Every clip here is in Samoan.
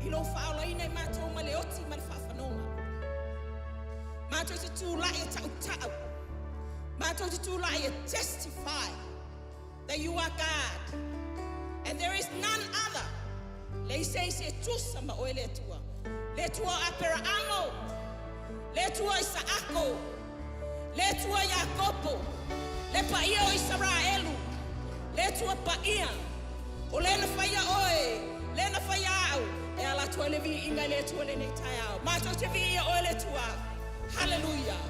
I lou faaolaina i matou mai le oti ma le faafanoga. Matou te tulai e tautau. Matou te tulai e testify that you are God and there is none other. Leai se isi e tusa ma oe le Atua. Le Atua o Aperaamo, le Atua o Isaako, le Atua o Iakopo, le paia o Isaraelu, le Atua paia, o le na faia oe, le na faia au, e ala atu ai le viiga i le Atua lenei taeao. Matou te viia oe le Atua. Hallelujah.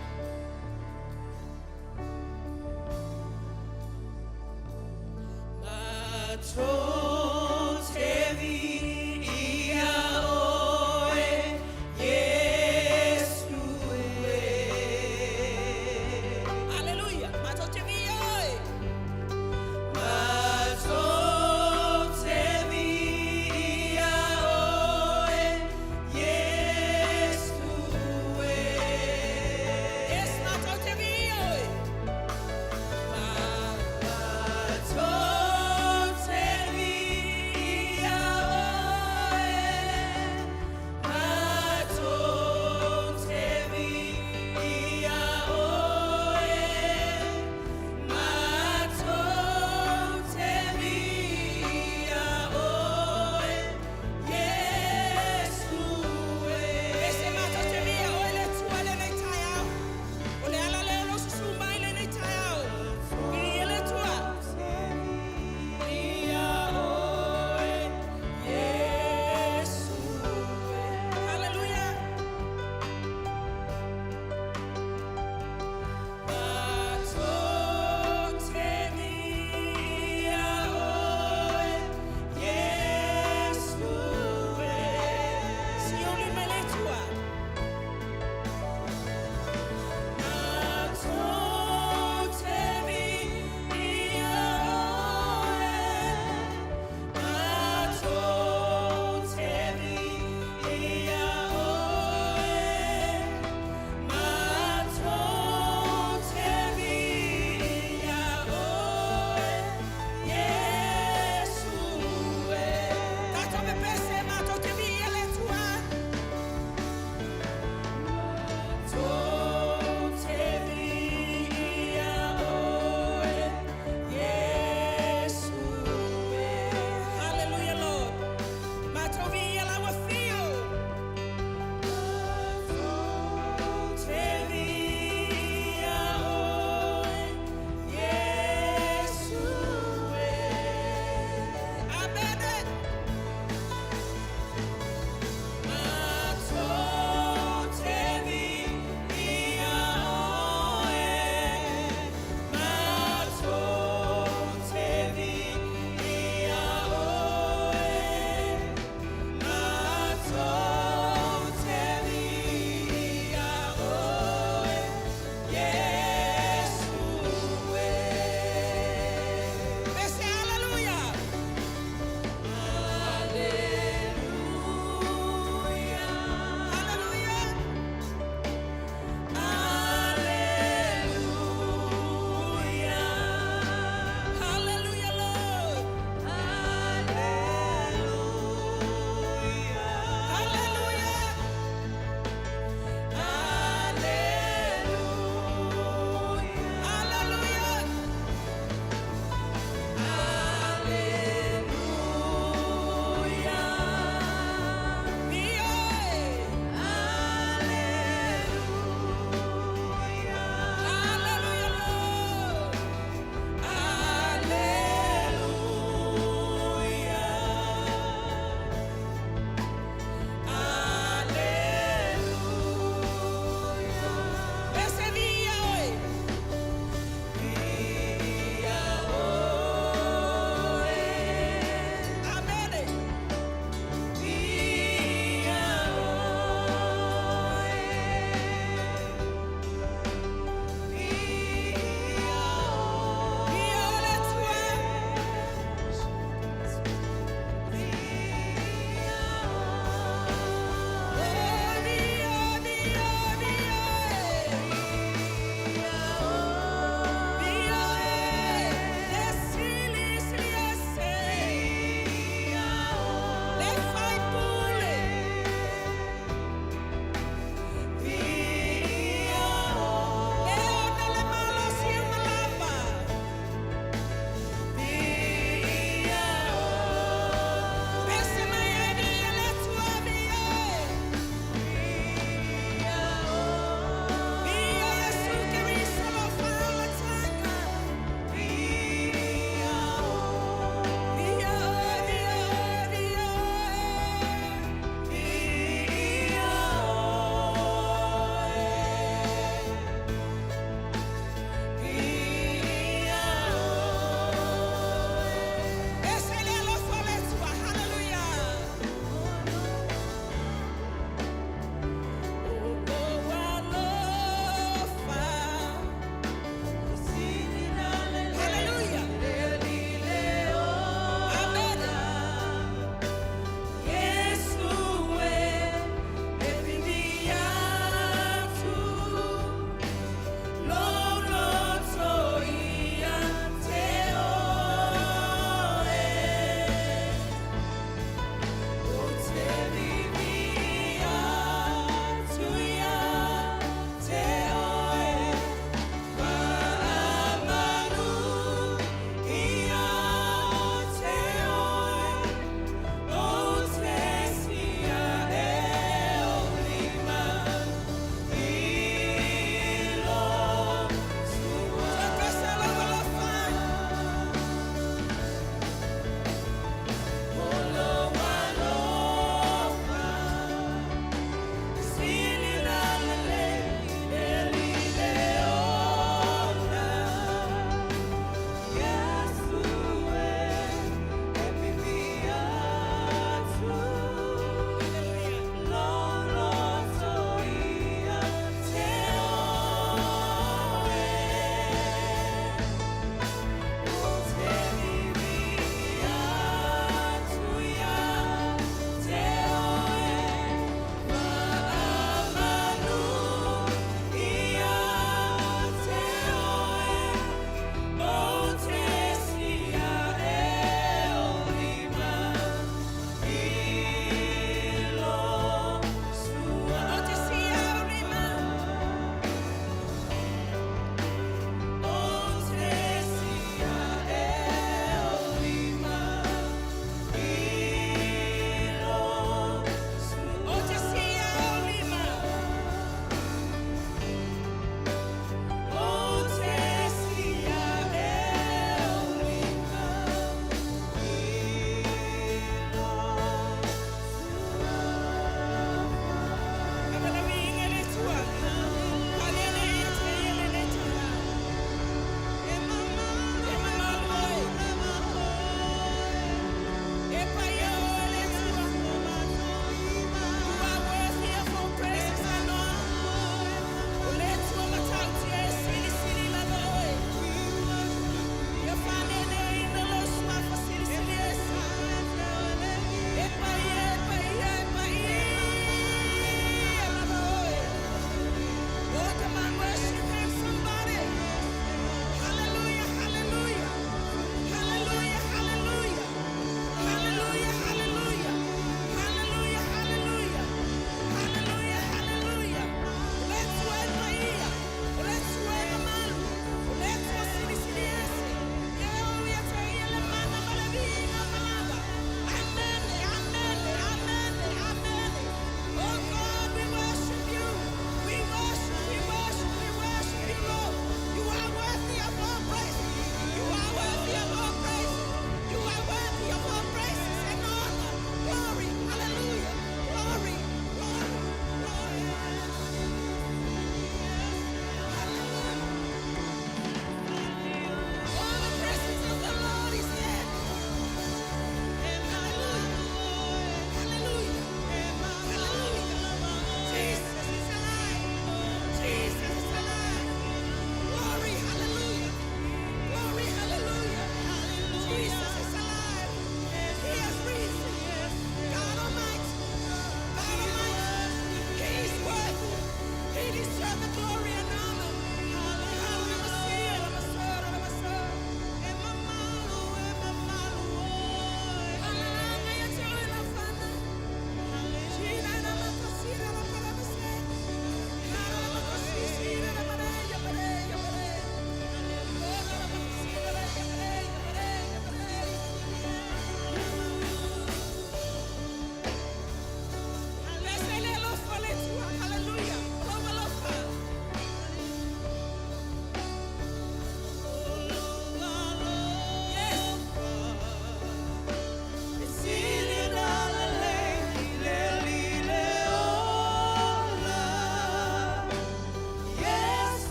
Matou te viia oe, Iesu e. Hallelujah. Matou te viia oe. Matou te viia oe, Iesu e. Yes, matou te viia oe. Matou te viia.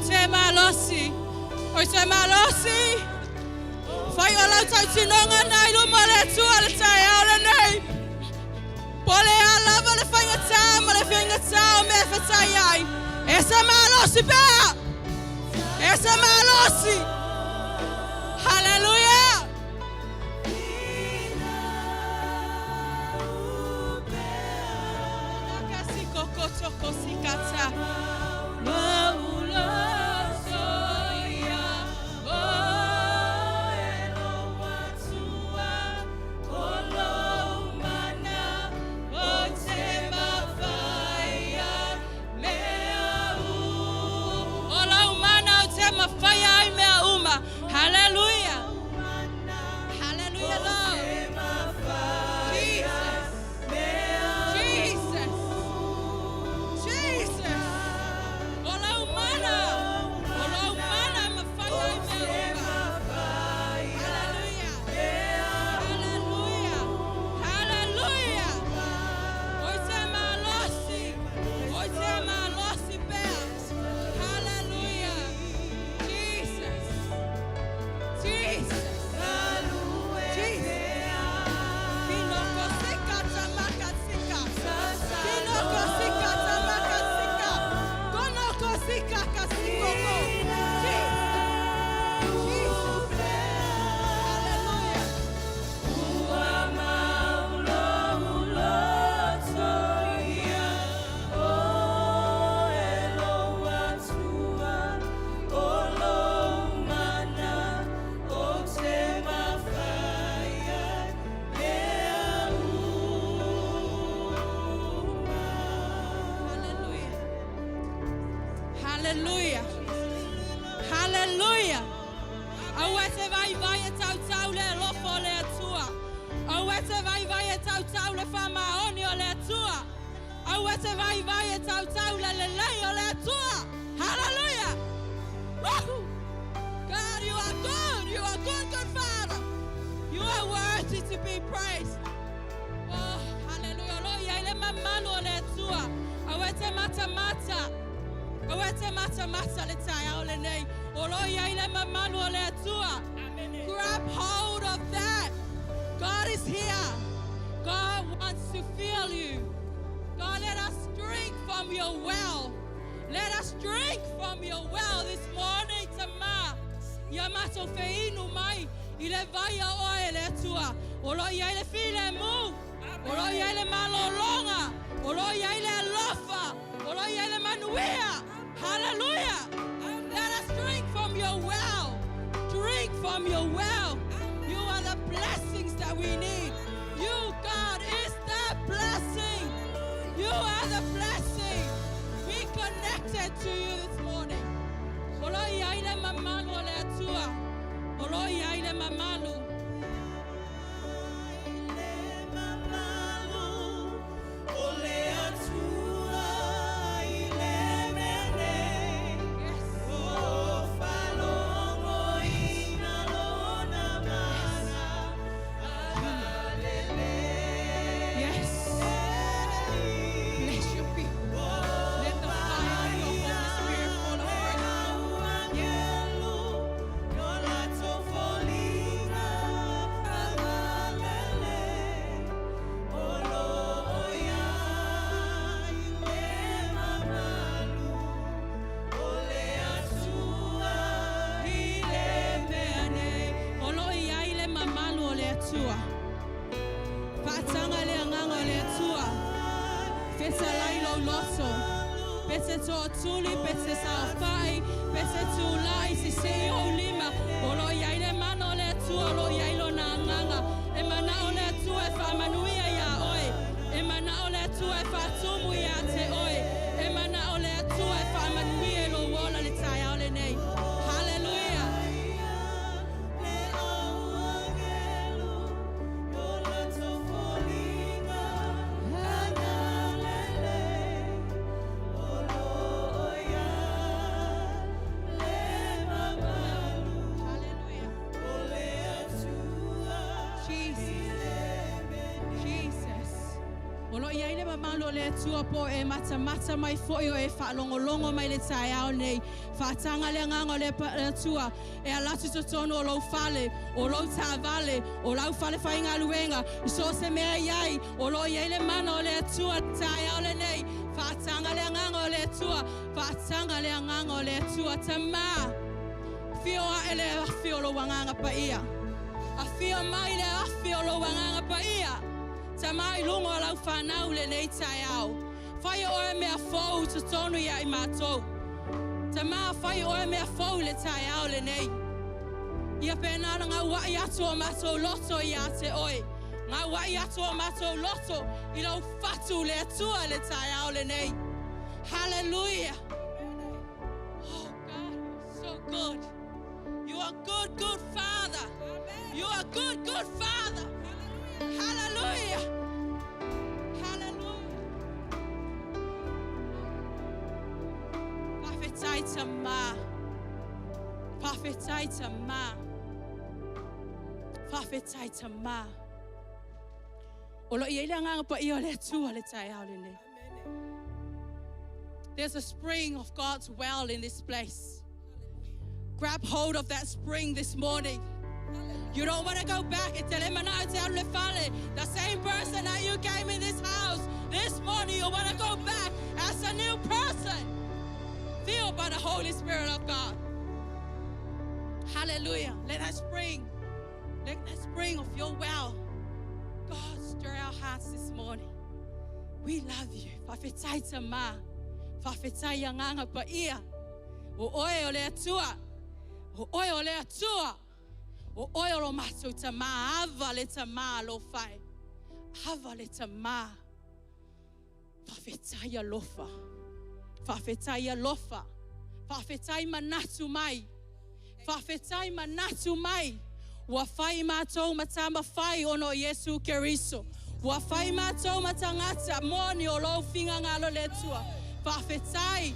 te malosi. O te malosi. Fai o lau tautinoga na i luma o le Atua le taeao lenei. Po o le a lava le faigata ma le faigata o mea e fetai ai. E se malosi pea. E se malosi. Hallelujah. O lou mana ou te mafaia ai mea uma. Hallelujah. Hallelujah, Lord. Jesus. Jesus. Jesus. O lou mana. O lou mana mafaia ai mea uma. Hallelujah. Hallelujah. Hallelujah. O te malosi. O te malosi pea. Hallelujah. Jesus. Jesus. Jesus. Kinokosika tamakasika. Kinokosika tamakasika. Konokosika kasikoko. Jesus. Jesus. Hallelujah. Hallelujah. Hallelujah. Hallelujah. Aua e te vaivai e tautau le alofa o le Atua. Aua e te vaivai e tautau le faamaoni o le Atua. Aua e te vaivai e tautau le lelei o le Atua. Hallelujah. Woo! God, you are good. You are good, good Father. You are worthy to be praised. Oh, hallelujah. Lo i ai le mamalu o le Atua. Aua e te matamata. Aua e te matamata le taeao lenei. O lo i ai le mamalu o le Atua. Grab hold of that. God is here. God wants to fill you. God, let us drink from your well. Let us drink from your well this morning, Tama. Ia matou feinu mai i le vai a oe le Atua. O lo i ai le filemu. O lo i ai le malologa. O lo i ai le alofa. O lo i ai le manuia. Hallelujah. Let us drink from your well. Drink from your well. You are the blessings that we need. You, God, is the blessing. You are the blessing. We connected to you this morning. O lo i ai le mamalu o le Atua. O lo i ai le mamalu. Yes. Yes. Bless your people. Let the fire of your Holy Spirit fall afresh. Yes. O lo i ai le mamalu o le Atua. Faataga le agaga o le Atua. Fetalai lou loto. Pe te tootuli, pe te saofai, pe te tulai, sisii ou lima. O lo i ai le mana o le Atua, o lo i ai lona agaga. E manao le Atua e faamanuia iā oe. E manao le Atua e faatumu iā te oe. E manao le Atua e faamanuia i lou ola le taeao lenei. Hallelujah. Hallelujah. i ai le mamalu o le Atua po o e matamata mai foi o e faalogologo mai le taeao nei. Faataga le agaga o le Atua e alu atu i totonu o lou fale, o lou taavale, o lau fale faigaluega, i so o se mea i ai, o lo o i ai le mana o le Atua le taeao lenei. Faataga le agaga o le Atua, faataga le agaga o le Atua. Tama, afio ae le afi o lou agaga paia. Afio mai le afi o lou agaga paia. Tama i luga o lau fanau lenei taeao. Fai oe mea fou i totonu ia i matou. Tama, fai oe mea fou i le taeao lenei. Ia pena na gauai atu o matou loto ia te oe. Gauai atu o matou loto i lau fatu le Atua le taeao lenei. Hallelujah. Oh God, you're so good. You are good, good Father. You are good, good Father. Hallelujah. Hallelujah. Faafetai Tama. Faafetai Tama. Faafetai Tama. O lo o i ai le agaga paia o le Atua le taeao lenei. There's a spring of God's well in this place. Grab hold of that spring this morning. You don't want to go back. E te le mana e te alu le fale. The same person that you came in this house this morning, you want to go back as a new person. Filled by the Holy Spirit of God. Hallelujah. Let that spring, let that spring of your well, God, stir our hearts this morning. We love you. Faafetai Tama. Faafetai agaga paia. O oe o le Atua. O oe o le Atua. O oe o lo matou Tama. Ava le Tama alofa e. Ava le Tama. Faafetai alofa. Faafetai alofa. Faafetai manatu mai. Faafetai manatu mai. Ua fai matou ma tama fai ona o Iesu Keriso. Ua fai matou ma tagata moni o lou finagalo le Atua. Faafetai.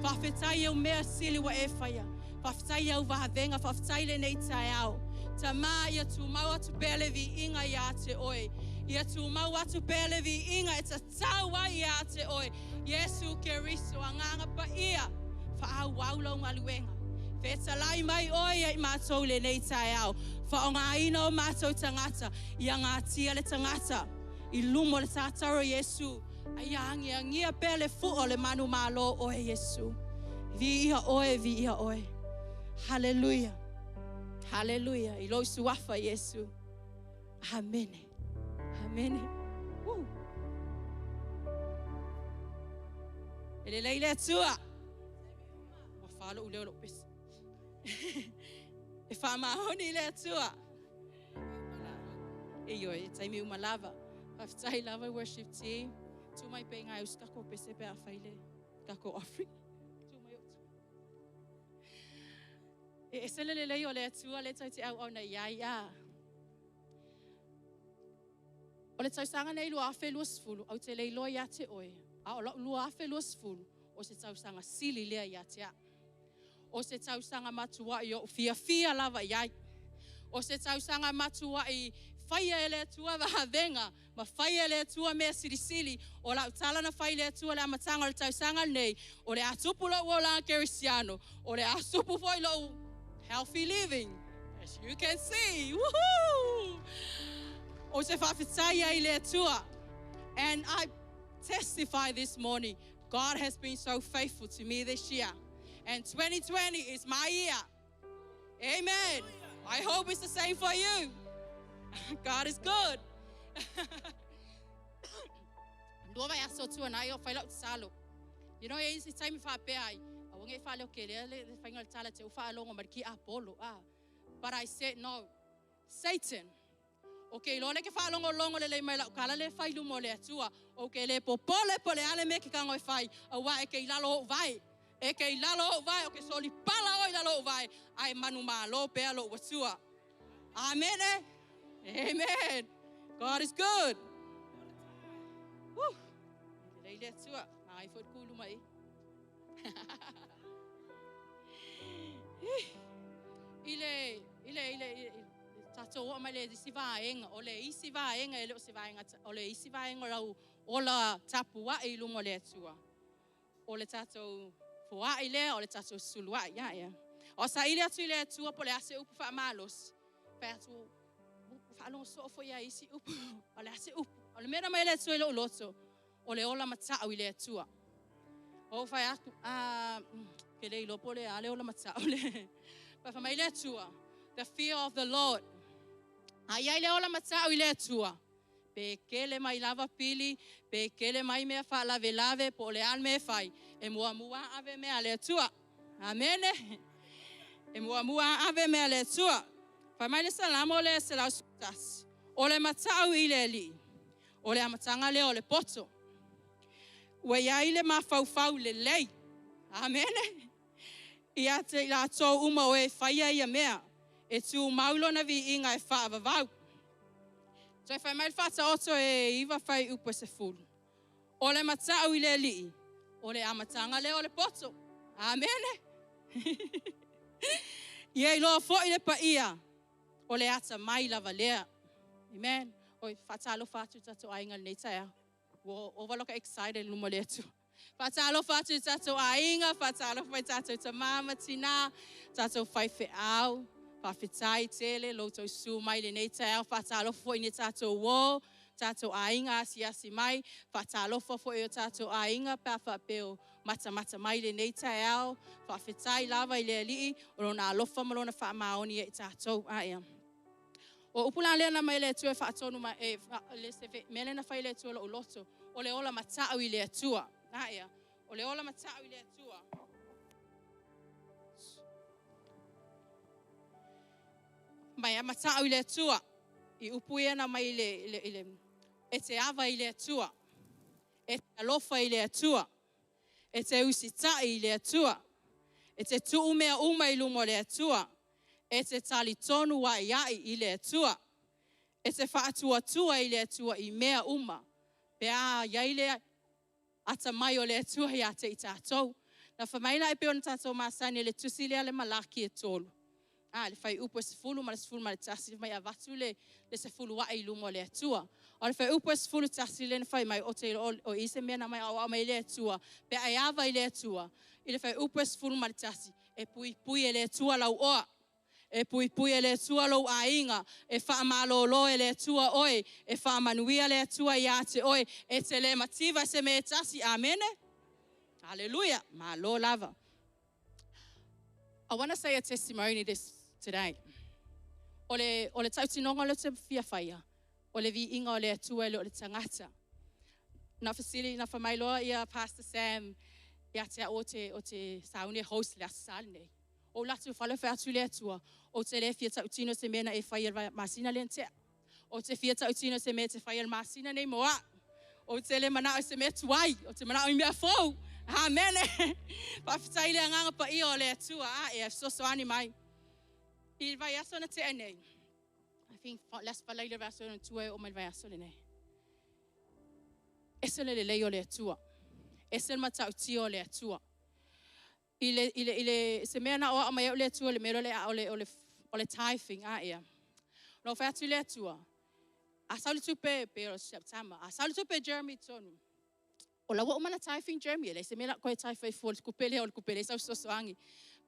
Faafetai au mea sili ua e faia. Faafetai au vavega, faafetai lenei taeao. Tama, ia tumau atu pea le viiga ia te oe. Ia tumau atu pea le viiga e tatau ai ia te oe. Iesu Keriso, agaga paia, faaauau lau galuega. Fetalai mai oe ia i matou lenei taeao. Faaaogaina o matou tagata, ia gatia le tagata. I luma o le tataro o Iesu, a ia agiagia pea le fua o le manumalo oe Iesu. Viia oe, viia oe. Hallelujah. Hallelujah. I lou suafa Iesu. Amene. Amene. Woo. E lelei le Atua. Ua falo leo lou pese. E faamaoni le Atua. E ioe, e taimi uma lava. Faafetai lava worship team. Tu mai pe ngai us kako pese pe a faile kako offering. Tu mai o tu. E ese le lelei o le Atua le tau te au au na iai a. O le tausaga nei 2020, ou te le iloa ia te oe, a o lau 2020, o se tausaga sili lea ia te au. O se tausaga matuai o fiafia lava i ai. O se tausaga matuai faia e le Atua vavega, ma faia e le Atua mea silisili. O lau tala na fai le Atua le amataga o le tausaga nei, o le a tupu lou olaga kerisiano, o le a tupu foi lou healthy living, as you can see. Woohoo! O se faafetai ai le Atua. And I testify this morning, God has been so faithful to me this year. And 2020 is my year. Amen. I hope it's the same for you. God is good. Lua vaiaso tua nai o fai lau tatalo. You know, e isi taimi faapea ai, aua nei faaleo kelea le faiga o le tala te u faalogo ma le ki Apollo. Ah. But I said no. Satan. O ke iloa le ke faalogologo lelei mai lau kala le fai luma o le Atua. O ke le popole po le ale me ke kago e fai. Auā e ke i lalo ou vae. E ke i lalo ou vae. O ke soli pala o i lalo ou vae. Ae manumalo pea lou Atua. Amen eh? Amen. God is good. Woo. Lelei le Atua. Magai foi le kulu mai. I le, i le, i le, i le, Tatou oo mai le isi vaega, o le isi vaega e le o se vaega, o le isi vaega o lau ola tapuai i luma o le Atua, o le tatou foai lea, o le tatou suluai. Ia, O saili atu i le Atua po o le a se upu faamalosi, fai atu, ua faalogo soo foi ia isi upu, o le a se upu? O le mea na aumai e le Atua i lou loto, o le ola matau i le Atua. Ou fai atu, ah, ke le iloa po o le a le ola matau le. Fai mai le Atua, the fear of the Lord. A i ai le ola matau i le Atua, pe kele mai lava pili, pe kele mai mea faalavelave, po o le a le mea e fai, e muamua ave mea a le Atua. Amene. E muamua ave mea a le Atua. Fai mai le Salamo lea 111, o le matau i le Alii, o le amataga lea o le poto. Ua i ai le mafaufau lelei. Amene. Ia te i latou uma o e faia ia mea, e tumau lona viiga e faavavau. Toe fai mai le Faataoto e 9 fuaiupu e 10. O le matau i le Alii, o le amataga lea o le poto. Amene. Ia iloa foi le paia, o le atamai lava lea. Amen. Oi, faatalofa atu i tatou aiga i lenei taeao. Ua ova loka excited i luma o le Atua. Faatalofa atu i tatou aiga, faatalofa i tatou tama ma tina, tatou faifeau, faafetai tele lo outou susu mai i lenei taeao. Faatalofa foi i ni tatou uo, tatou aiga asiasi mai, faatalofa foi i o tatou aiga pe a faapea o matamata mai i lenei taeao. Faafetai lava i le Alii o lona alofa ma lona faamaoni ia i tatou. Ae o upu la lea na aumai e le Atua e faatonu mai, e, le se mea lea na fai e le Atua i lou loto, o le ola matau i le Atua. Ae o le ola matau i le Atua. Mai a matau i le Atua, i upu ia na aumai i le e te ava i le Atua, e te alofa i le Atua, e te usitai i le Atua, e te tuu mea uma i luma o le Atua, e te talitonu aiai i le Atua, e te faatuatua i le Atua i mea uma, pe a i ai le atamai o le Atua ia te i tatou. Na fai mai la e pei ona tatou masani i le tusi lea le Malaki e 3. A, le fuaiupu e 10 ma le 11, mai avatu le sefuluai i luma o le Atua. O le fuaiupu e 11 lea na fai mai, o te o i se mea na mai au au mai le Atua, pe ai ava i le Atua. I le fuaiupu e 11, e puipui e le Atua lau oa. E puipui e le Atua lou aiga, e faamalolo e le Atua oe, e faamanuia le Atua ia te oe, e te le mativa se mea e tasi. Amene? Hallelujah. Malo lava. I want to say a testimony this today. O le tautinoga o le te fia faia, o le viiga o le Atua e le o le tagata. Na fesili, na faamailoa ia Pastor Sam ia te au o te sauni e host le aso sa lenei. O latu fale fe atu le Atua, o te le fia tautino se mea na e fai e masina le tea. O te fia tautino se mea te fai e masina nei moa. O te le manao se mea tuai, o te manao i mea fou. Amene. Faafetai le agaga paia o le Atua, a e fesoasoani mai. I le vaiaso na tea nei, I think last falai le vaiaso na tua e o mai le vaiaso lenei. Ese le lelei o le Atua. Ese le matautia o le Atua. I le se mea na o mai au le Atua le mea le o le tithing a ia. No fai atu le Atua. A sau le tupe pe o September. A sau le tupe Jeremy tonu. O la ua uma na tithing Jeremy, e le se mea la koe tithe fai fua le kupe lea o le kupe le sau sosoangi.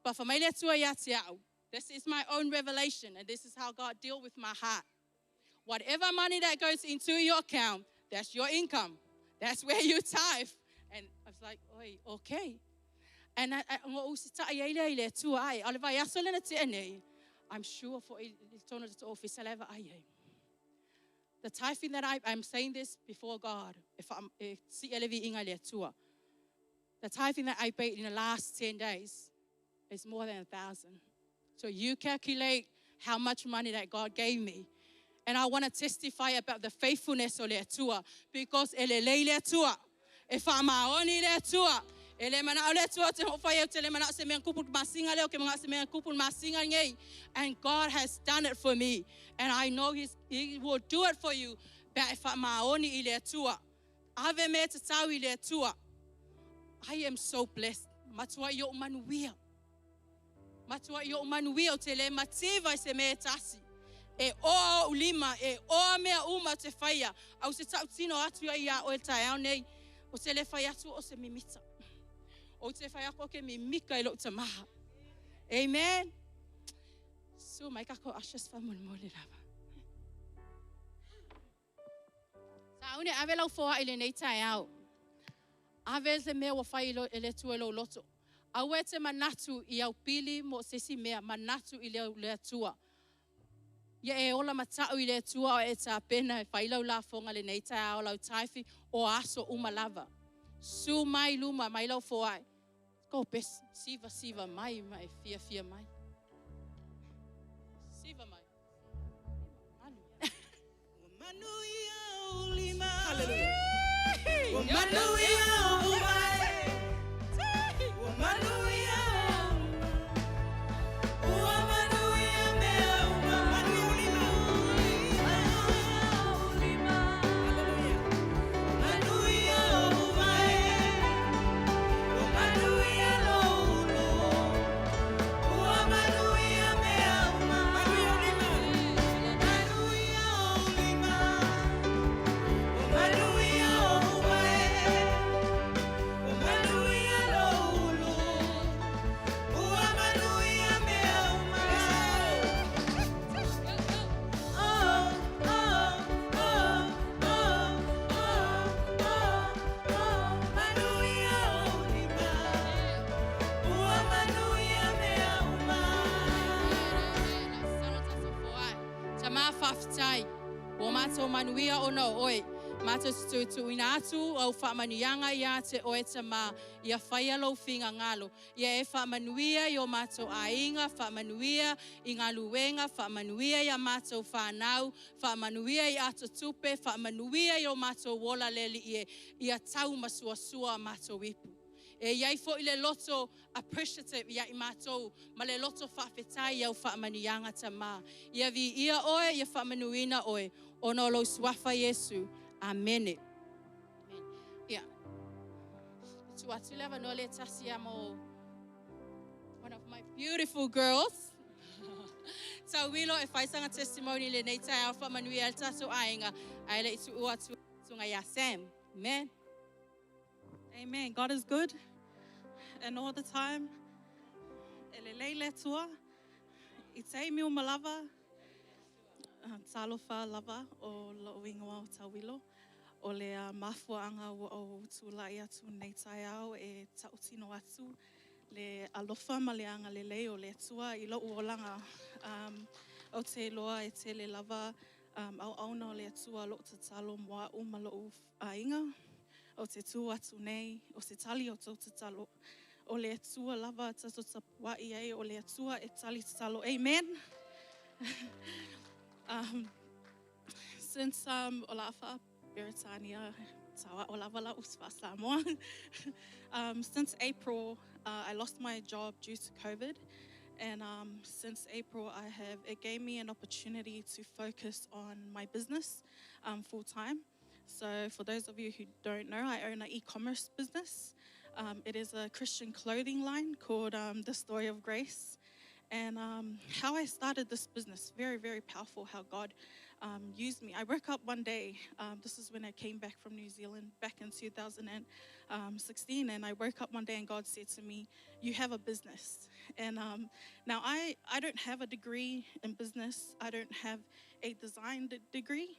Pa fa mai le Atua ia te au. This is my own revelation and this is how God deal with my heart. Whatever money that goes into your account, that's your income. That's where you tithe. And I was like, oi, okay. And I, ngo usitai ai le i le Atua ai. O le vaiaso le na tea nei. I'm sure for i le tono te office leva ai ai. The tithing that I'm saying this before God, if I'm, e si ele vi inga le Atua. The tithing that I paid in the last 10 days is more than 1,000. So you calculate how much money that God gave me. And I want to testify about the faithfulness o le Atua because e lelei le Atua. E faamaoni le Atua. E le manao le Atua te hoʻofai au te le manao se mea kupu masinga leo ke mga se mea kupu masinga ngei. And God has done it for me. And I know He will do it for you. Pe e faamaoni i le Atua. Ave me te tau i le Atua. I am so blessed. Matua i o manuia. Matua i o manuia o te le mativa i se mea tasi. E oa ou lima, e oa mea uma te whaia, au se tau tino atu ai ia oe taeao nei, o te le whai atu o se mimita. O te whai ako ke mimika i lo tamaha. Amen. Su mai kako ashes fa mo mo le lava. Sa une ave lau foa i le nei taeao. Ave se mea ua fai e le Atua i lou loto. Aua e te manatu i au pili mo se isi mea, manatu i le Atua. Ia e ola mata'u i le Atua o e tapena e fai lau lafoga lenei taeao lau taifi o aso uma lava. Su mai luma mai lau foai. Ko pesi, siva siva mai ma e fia fia mai. Siva mai. Manu. Ua manuia ou lima. Hallelujah. Ua manuia ou mai. Ua manuia ou Ua manuia mea uma. Manuia ou lima. Hallelujah. Manuia ou mai. Ua manuia lou ulu. Ua manuia mea uma. Manuia ou lima. Ua manuia ou mai. Ua manuia lou ulu. Ua manuia mea uma. Oh, oh, oh, oh, oh, oh, oh. Manuia ou lima. Ua manuia mea uma. Tama faafetai. Ua matou manuia ona o oe. Matou te tuutuuina atu au faamanuiaga ia te oe Tamā, ia faia lou finagalo. Ia e faamanuia i o matou aiga, faamanuia i galuega, faamanuia ia matou fanau, faamanuia i ato tupe, faamanuia i o matou ola le Alii e, ia tau ma suasua matou ipu. E iai foi le loto appreciative ia i matou, ma le loto faafetai i au faamanuiaga Tamā. Ia viia oe, ia faamanuina oe, ona o lou suafa Iesu. Amene. Amen. Ia. Tu atu le avanoa le tasi ia mo one of my beautiful girls. Tauilo e fai sana testimony lenei taeao faamanuia le tatou aiga. Ae le i tuua atu tunga ia Sam. Amen. Amen. God is good and all the time. E lelei le Atua. I taimi uma lava. Talofa lava o lou igoa o Tauilo. O le mafuaga ua ou tulai atu nei taeao e tautino atu le alofa ma le agalelei o le Atua i lou olaga. Ou te iloa e tele lava auauna o le Atua o loo tatalo mo a'u ma lo'u aiga. Ou te tu atu nei, o se tali o tou tatalo. O le Atua lava tatou tapua'i ai, o le Atua e tali tatalo. Amen. Since o la fa Beretania, o lava la usfa Samoa. Since April, I lost my job due to COVID. And since April, it gave me an opportunity to focus on my business full time. So for those of you who don't know, I own an e-commerce business. It is a Christian clothing line called The Story of Grace. And how I started this business, very, very powerful how God used me. I woke up one day, this is when I came back from New Zealand back in 2016, and I woke up one day and God said to me, "You have a business." And now I don't have a degree in business, I don't have a design degree.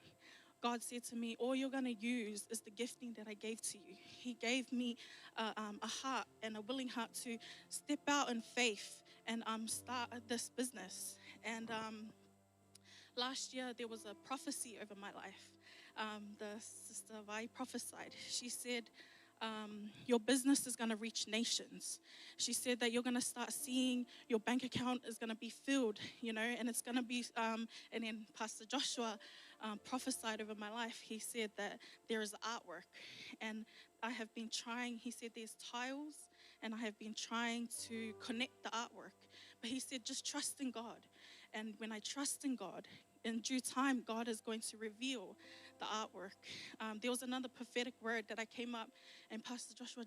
God said to me, "All you're going to use is the gifting that I gave to you." He gave me a heart and a willing heart to step out in faith and start this business. And last year, there was a prophecy over my life. The sister Vai prophesied. She said, "Your business is going to reach nations." She said that you're going to start seeing your bank account is going to be filled, and it's going to be. And then Pastor Joshua prophesied over my life. He said that there is artwork, and I have been trying. He said there's tiles, and I have been trying to connect the artwork. But he said, just trust in God. And when I trust in God, in due time, God is going to reveal the artwork. There was another prophetic word that I came up, and Pastor Joshua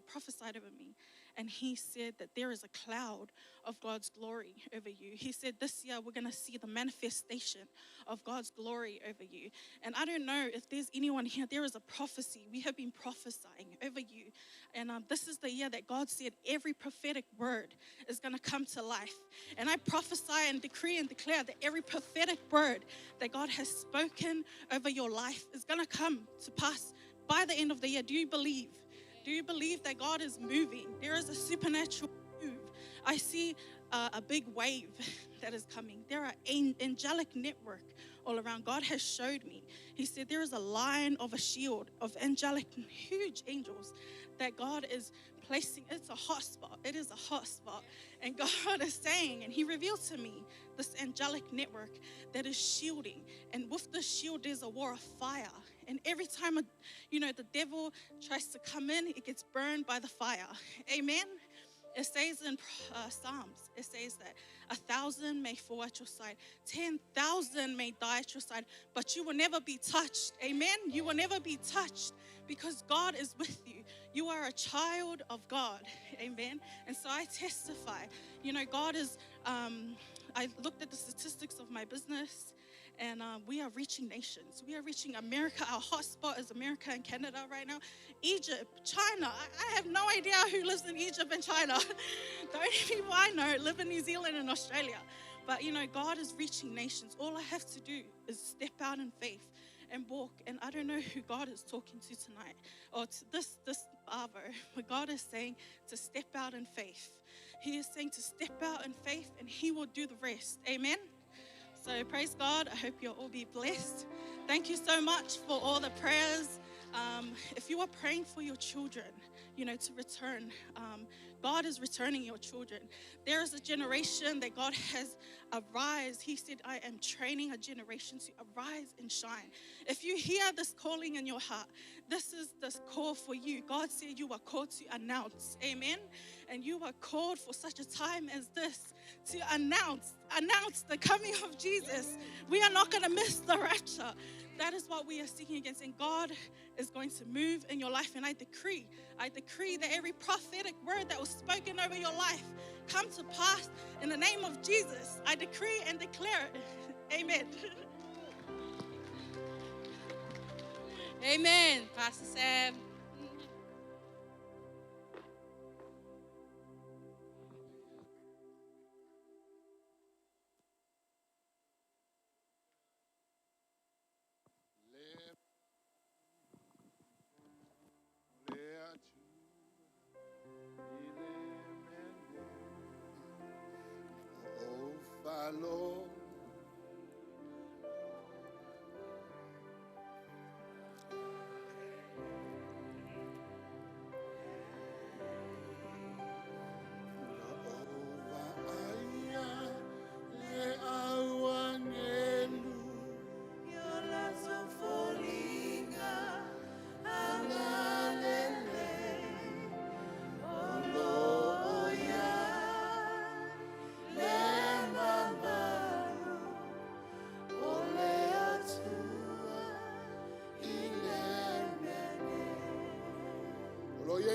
prophesied over me. And he said that there is a cloud of God's glory over you. He said this year we're going to see the manifestation of God's glory over you. And I don't know if there's anyone here, there is a prophecy. We have been prophesying over you. And this is the year that God said every prophetic word is going to come to life. And I prophesy and decree and declare that every prophetic word that God has spoken over your life is going to come to pass by the end of the year. Do you believe? Do you believe that God is moving? There is a supernatural move. I see a big wave that is coming. There are angelic network all around. God has showed me. He said there is a line of a shield of angelic, huge angels that God is placing. It's a hot spot. It is a hot spot. And God is saying, and he revealed to me this angelic network that is shielding. And with the shield, there's a war of fire. And every time, the devil tries to come in, it gets burned by the fire. Amen. It says in Psalms, it says that 1,000 may fall at your side, 10,000 may die at your side, but you will never be touched. Amen? You will never be touched because God is with you. You are a child of God. Amen? And so I testify. God is, I looked at the statistics of my business, and we are reaching nations. We are reaching America. Our hotspot is America and Canada right now. Egypt, China. I have no idea who lives in Egypt and China. The only people I know live in New Zealand and Australia. But, God is reaching nations. All I have to do is step out in faith and walk. And I don't know who God is talking to tonight or to this Arvo, but God is saying to step out in faith. He is saying to step out in faith and he will do the rest. Amen. So praise God. I hope you'll all be blessed. Thank you so much for all the prayers. If you are praying for your children, to return, God is returning your children. There is a generation that God has arise. He said, I am training a generation to arise and shine. If you hear this calling in your heart, this is this call for you. God said you are called to announce. Amen. And you are called for such a time as this to announce the coming of Jesus. We are not going to miss the rapture. That is what we are seeking against. And God is going to move in your life. And I decree that every prophetic word that was spoken over your life come to pass in the name of Jesus. I decree and declare it. Amen. Amen, Pastor Sam.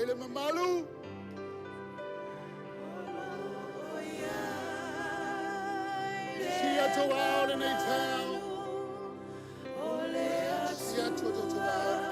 Lord, Mamalu. Sia to out in a town. Sia to out in a town.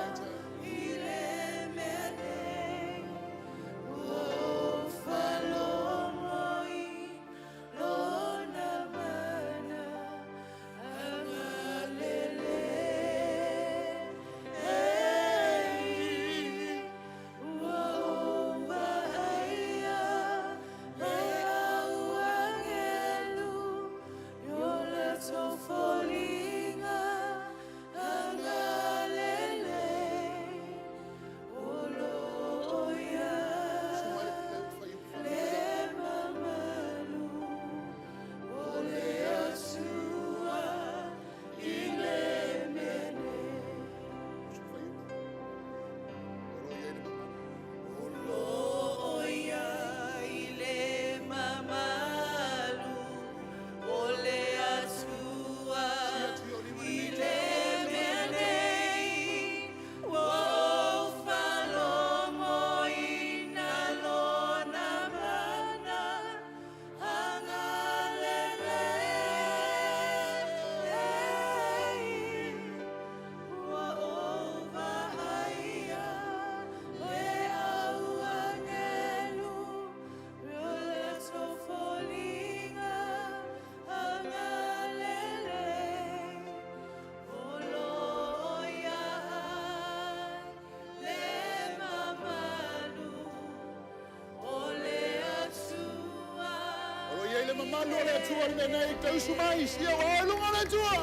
Atua le mea nei, te usu mai, sia ua oe lunga o le Atua.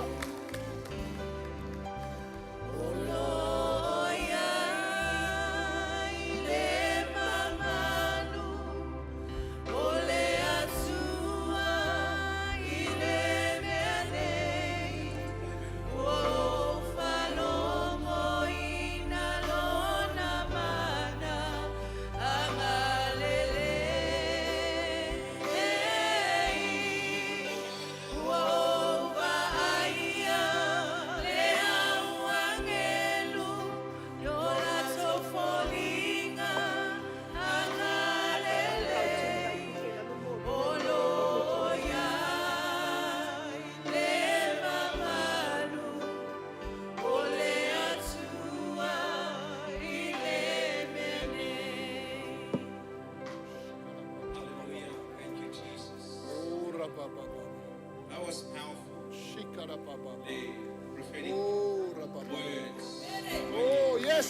Hallelujah. Thank you, Jesus. Oh, ra-ba-ba-ba. That was powerful. Shika-ra-ba-ba. The prophetic Oh, ra-ba-ba. words. Oh, yes.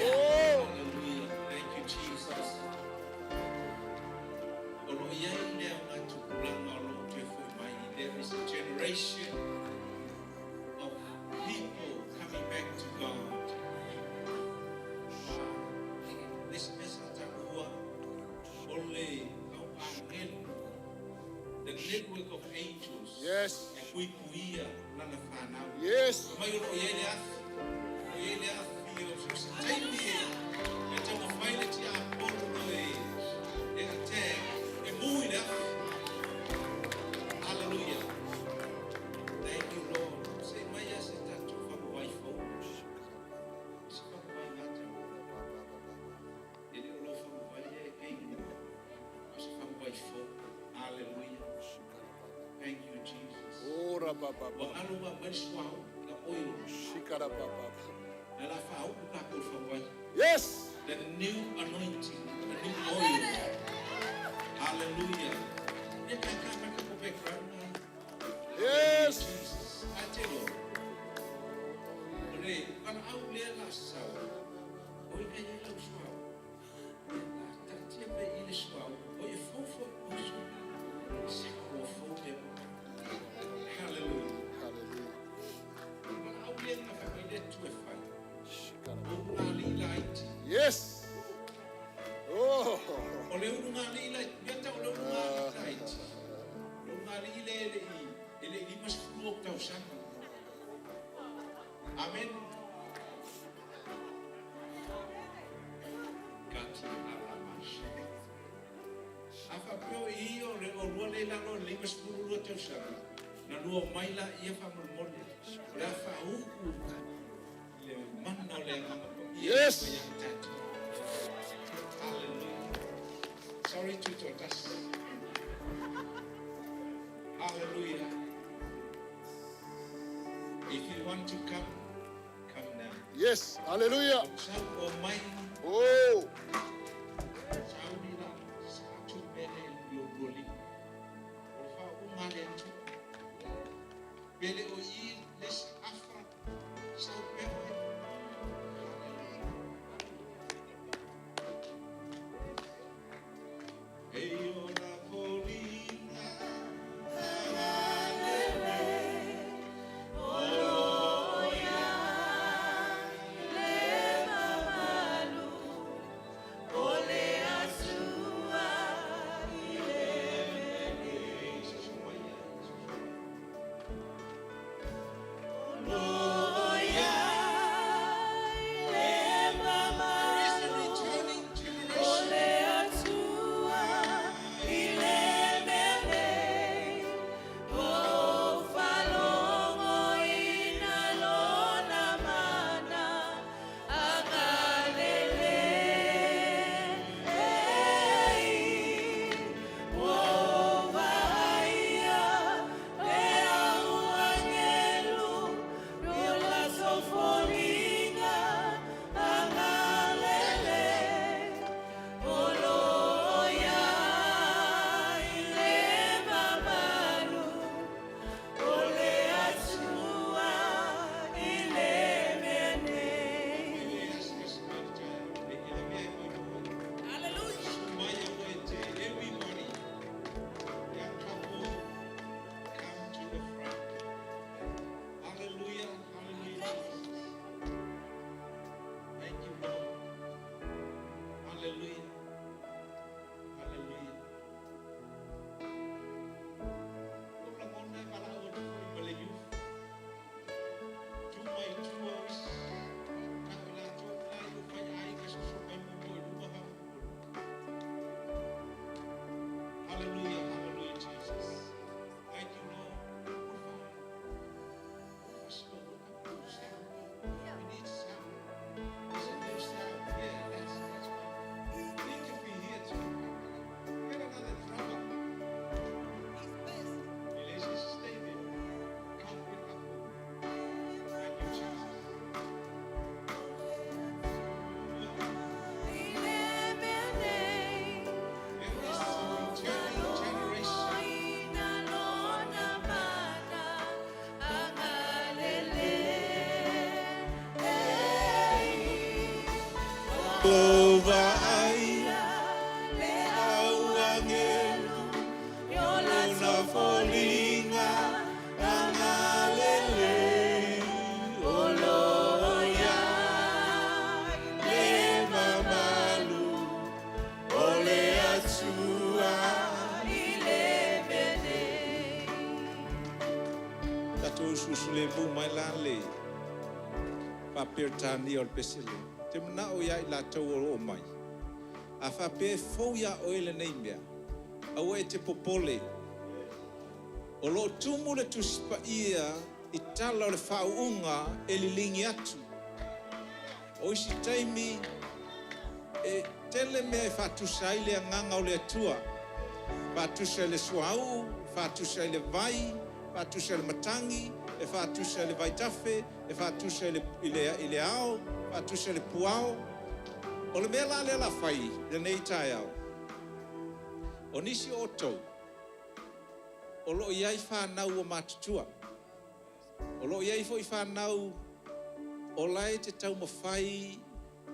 Oh. Hallelujah. Thank you, Jesus. O lo iai lea o ngā tupulaga o lo o toe foi mai. There is a generation of people coming back to God. This message ua o le au angelo, the network of angels. Yes. E puipuia lana whanau. Yes. Mai o lo iai le afi. O iai le afi o so se taimi e. E taumafai le tiapolo e e attack. E mui le afi. Hallelujah. Thank you, Lord. Se mai a se tatou whakawai fou. Se whakawai ngata. E le o lo whakawai e kei. O se whakawai fou. Hallelujah. Thank you, Jesus. Oh, ra-ba-ba-ba. Ua galo ma mai suauu la oil. Shika-ra-ba-ba. Na la whaaupu kākou whakawai. Yes. The new anointing, the new oil. Hallelujah. E ka ka ka ka background na. Yes. Jesus. Atelo. Ore, kana au le la sau. O i ka ye lau suau. La tatia pe i le suau. O e fofo o su. Se ko fo te. Hallelujah. Hallelujah. Kana au le na fa mai le tu e fai. Shika-ra. O ngā li la iti. Yes. Oh. O le uru ngā li la, mea tau le uru ngā li la iti. Le uru ngā li le le i, e le i mas fulu o tau sanga. Amen. Kati alamash. A whapeo i o le o rua le lalo le mas fulu lua tau sanga. Na lua mai la ia whamolmole. O le a whauku le mana o le anganga pa ia Yes. ma ia tātou. Hallelujah. Sorry to us. Hallelujah. If you want to come, come now. Yes. Hallelujah. Sau o mai, Oh. sau ni la, sa tu pele yo roli. O fa o ngale tu. Pele o i les afra. Sau pe o. Hallelujah. Ei o la folina. Tatou usuusu lemu mai la le faa-Peretania o le pese lea. Ou te manao ia i latou o lo o mai. A faapea e fou iā oe lenei mea, aua e te popole. O lo o tumu le Tusi Paia i tala o le faauuga e liligi atu. O isi taimi e tele mea e faatusa ai le agaga o le Atua. Faatusa i le suauu, faatusa i le vai, faatusa i le matagi, e faatusa i le vaitafe, e faatusa i le ao, faatusa i le puao. O le mea la lea la fai lenei taeao, o nisi o outou, o lo o i ai fanau ua matutua. O lo o i ai foi fanau o la e te taumafai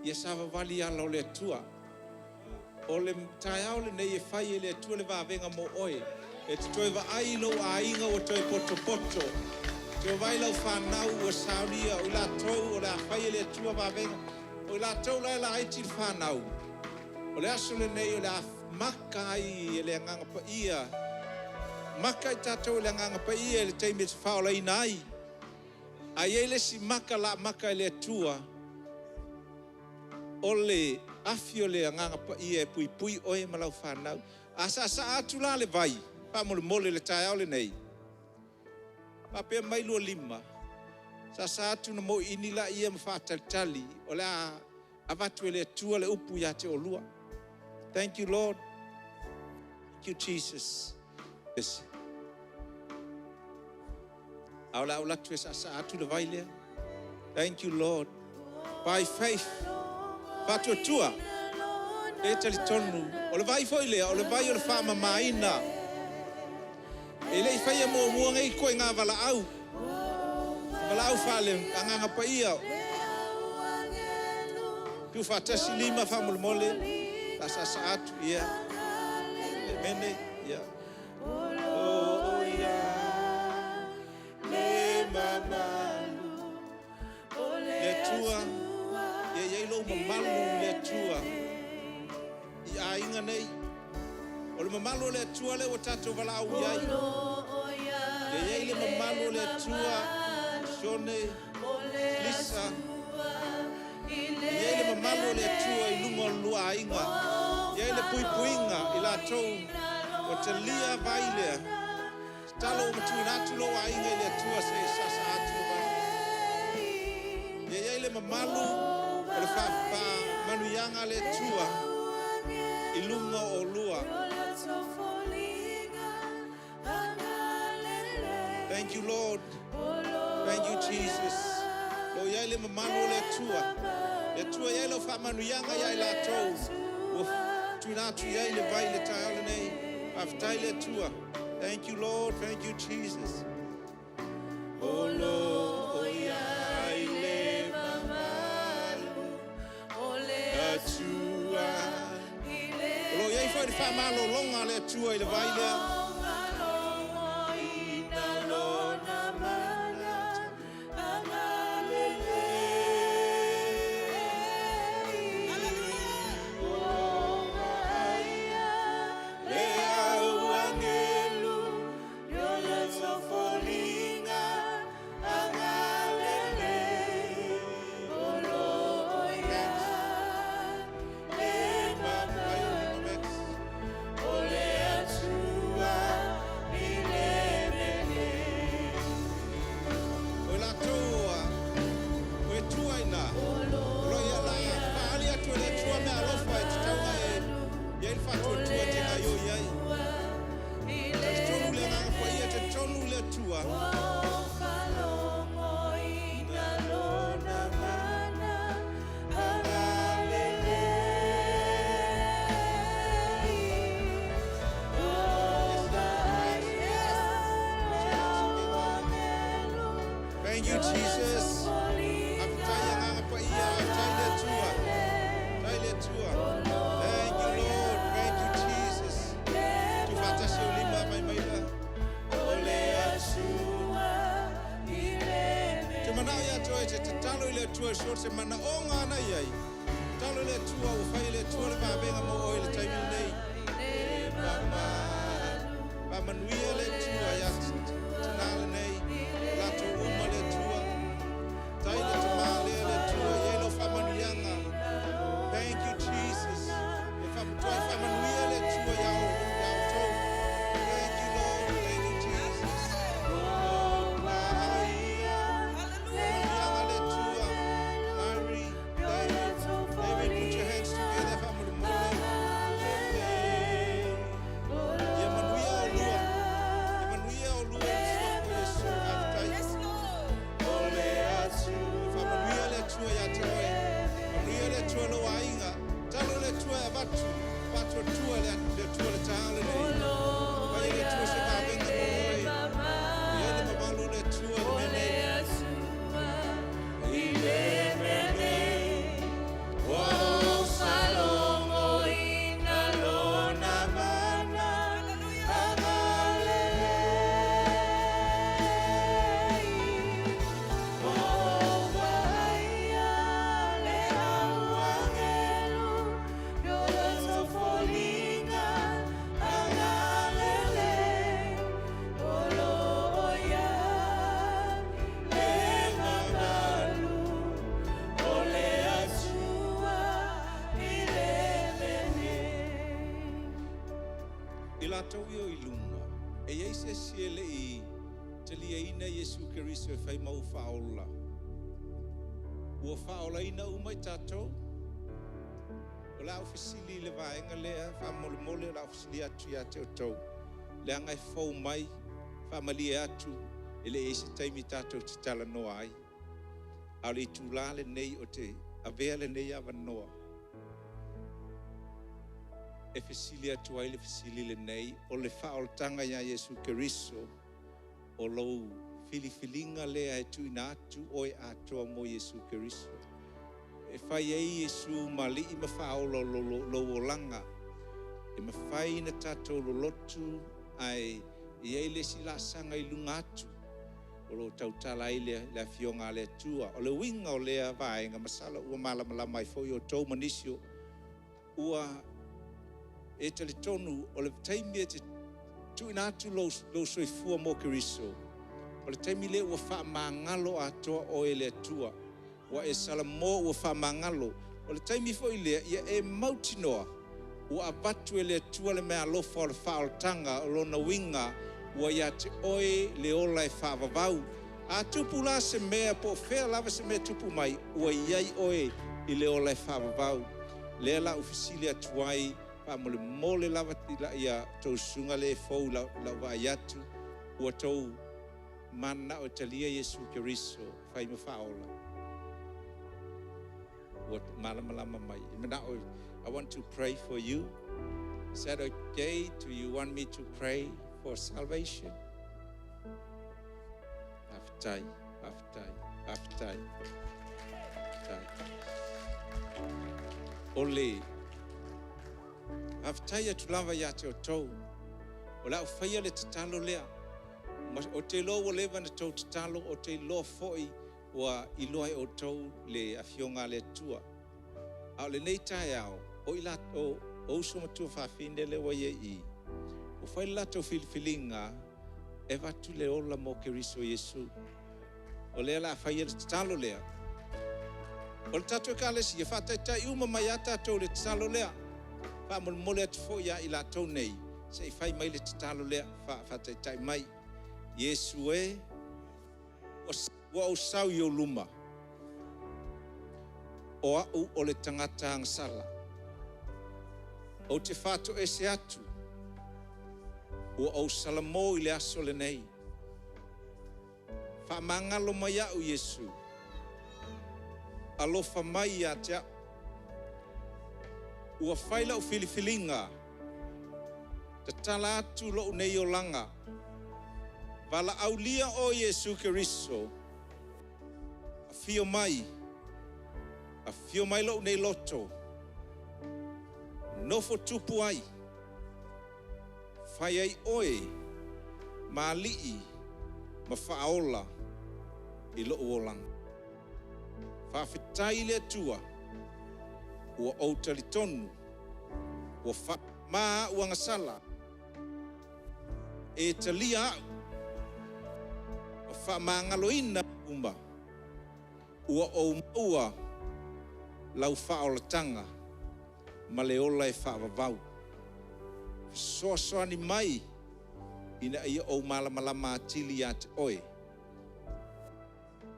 ia savavali i ala o le Atua. O le taeao lenei e fai e le Atua le vavega mo oe. E te toe vaai i lou aiga ua toe potopoto. Toe vaai lau fanau ua saunia, o i latou o le a fai e le Atua vavega. O i latou la e laiti le fanau. O le aso lenei o le a maka ai e le Agaga Paia. Maka i tatou e le Agaga Paia i le taimi e te faaolaina ai. A i ai le isi maka la maka e le Atua, o le afi o le Agaga Paia e puipui oe ma lau fanau. A saasaa atu la le vai, faamolemole le taeao lenei. Faapea mai lua lima, saasaa atu na moiini la ia ma faatalitali, o le a avatu e le Atua le upu ia te olua. Thank you, Lord. Thank you, Jesus. Yes. A o le a ou atu e saasaa atu le vai lea. Thank you, Lord. By faith. Faatuatua. E talitonu. O le vai foi lea, o le vai o le faamamaina. E le i faia muamua nei koe ngā valaau. Valaau faale Agaga Paia. Tu faatasi lima faamolemole. La saasaa atu, ia. Mene, ia. Oh, ia. Le mamalu. Le Atua. Ia iai lou mamalu le Atua. I aiga nei. O le mamalu o le Atua lea ua tatou valaau i ai. Ia iai le mamalu o le Atua. Sione, Lisa. Ia iai le mamalu o le Atua i luga o le lua aiga. Ia iai le puipuiga i latou o talia vai lea. Tatalo ua matuina atu lou aiga i le Atua se i saasaa atu le vai. Ia iai le mamalu o le faamanuiaga a le Atua i luga o lua. Thank you, Lord. Thank you, Jesus. Lo iai le mamalu o le Atua. Le Atua iai lau faamanuiaga ia i latou. Ua tuina atu i ai le vai le taeao lenei. Faafetai le Atua. Thank you, Lord. Thank you, Jesus. O lo iai le mamalu Atua. O lo iai foi le faamalologa a le Atua i le vai lea. Le au angelu, O i latou o e tua ina. O lo ia la faali atu e le Atua mea alofa e tatauga e iai le faatuatua e te gaoioi ai. Talitonu le Agaga Paia, talitonu le Atua. Thank you, Jesus. Faafetai Agaga Paia, faafetai le Atua. Faafetai le Atua. Thank you, Lord. Thank you, Jesus. Tu faatasi o lima mai mai la. O le Atua. Te manao ia toe te tatalo i le Atua so se manaoga ana iai. Tatalo i le Atua ua fai e le Atua le vavega mo oe i le taimi lenei. E mamalu. Faamanuia le Atua ia tina lenei. I latou ia o i luga, e i ai se isi e le i taliaina Iesu Keriso e fai ma ou faaola? Ua faaolaina uma i tatou? O le a ou fesili i le vaega lea, faamolemole o le a ou fesili atu ia te outou, leaga e fou mai, faamalie atu, e le i i ai se taimi tatou te talanoa ai. A o le itula lenei ou te avea lenei avanoa e fesili atu ai le fesili lenei, o le faaolataga ia Iesu Keriso, o lou filifiliga lea e tuuina atu oe atoa mo Iesu Keriso. E fai ai Iesu ma Alii ma Faaola o lou olaga. E mafai ona tatou lolotu ae i ai le isi laasaga i luga atu o lo o tautala ai le Afioga a le Atua. O le uiga o lea vaega, masalo ua malamalama ai foi outou ma nisi ua e talitonu o le taimi e te tuuina atu lou soifua mo Keriso, o le taimi lea ua faamagalo atoa oe e le Atua. Ua e salamo ua faamagalo. O le taimi foi lea, ia e mautinoa ua avatu e le Atua le meaalofa o le faaolataga, o lona uiga ua ia te oe le ola e faavavau. A tupu la se mea, po o fea lava se mea e tupu mai, ua i ai oe i le ola e faavavau. Lea la ou fesili atu ai, faamolemole lava ia tou susuga lea e fou i lau vaai atu, ua tou mananao e talia Iesu Keriso e fai ma faaola. Ua malamalama mai. E manao, I want to pray for you. Is that okay? Do you want me to pray for salvation? Faafetai, faafetai, faafetai, faafetai. O le faafetai atu lava ia te outou, o le a ou faia le tatalo lea. Ou te iloa ua leva ona tou tatalo, ou te iloa foi ua iloa e outou le Afioga a le Atua. A o lenei taeao, o i latou, o uso ma tuafafine lea ua i ai i i, ua fai le latou filifiliga e avatu le ola mo Keriso Iesu. O lea o le a faia le tatalo lea. O le tatou Ekalesia, faataitai uma mai lava tatou i le tatalo lea. Faamolemole atu foi ia i latou nei, se i fai mai le tatalo lea, faataitai mai. Iesu e, ua ou sau i ou luma, o au o le tagata agasala. Ou te faatoese atu, ua ou salamo i le aso lenei. Faamagalo mai au, Iesu. Alofa mai ia te au. Ua fai lau filifiliga, tatala atu lou nei olaga. Valaaulia oe Iesu Keriso, afio mai, afio mai lou nei loto, nofo tupu ai, fai ai oe ma alii ma faaola i lou olaga. Faafetai i le Atua, ua ou talitonu, ua faamama au agasala, e talia au, ma faamagaloina uma, ua ou maua lau faaolataga ma le ola e faavavau. Fesoasoani mai ina ia ou malamalama atili ia te oe.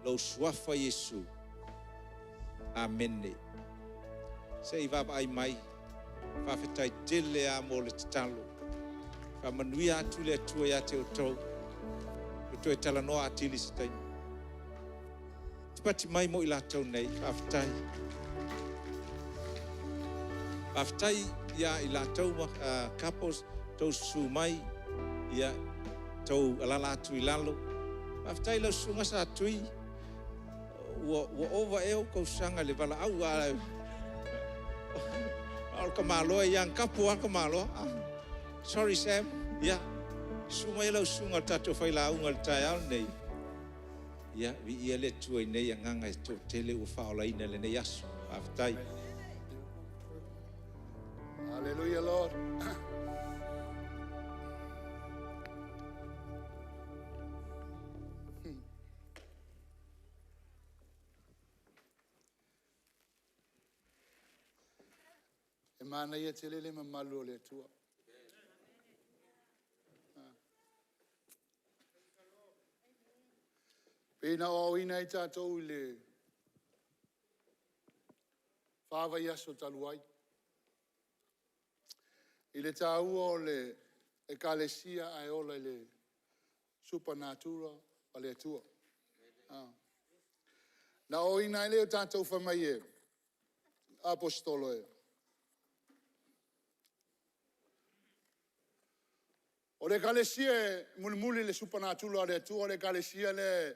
Lou suafa Iesu. Amene. Se i vaavaai mai. Faafetai tele lava mo le tatalo. Faamanuia atu le Atua ia te outou. Ua toe talanoa atili se taimi. Patipati mai mo i latou nei. Faafetai. Faafetai ia i latou couples, tou susu mai, ia tou alala atu i lalo. Faafetai lau susuga Sa Tui, ua ova ea ou tausaga i le valaau, a o le tamaloa e young couple lava le tamaloa. Sorry Sam, ia, susu mai lau susuga o le tatou failauga i le taeao lenei. Ia, viia le Atua i nei agaga e toatele ua faaolaina i lenei aso. Faafetai. Hallelujah, Lord. E manaia tele le mamalu o le Atua. Pei na aoaoina ai tatou i le 4 vaiaso talu ai, i le taua o le Ekalesia ae ola i le supanatura a le Atua. Na aoaoina ai lea o tatou fai mai e Aposetolo e, o le Ekalesia e mulimuli i le supanatura a le Atua, o le Ekalesia lea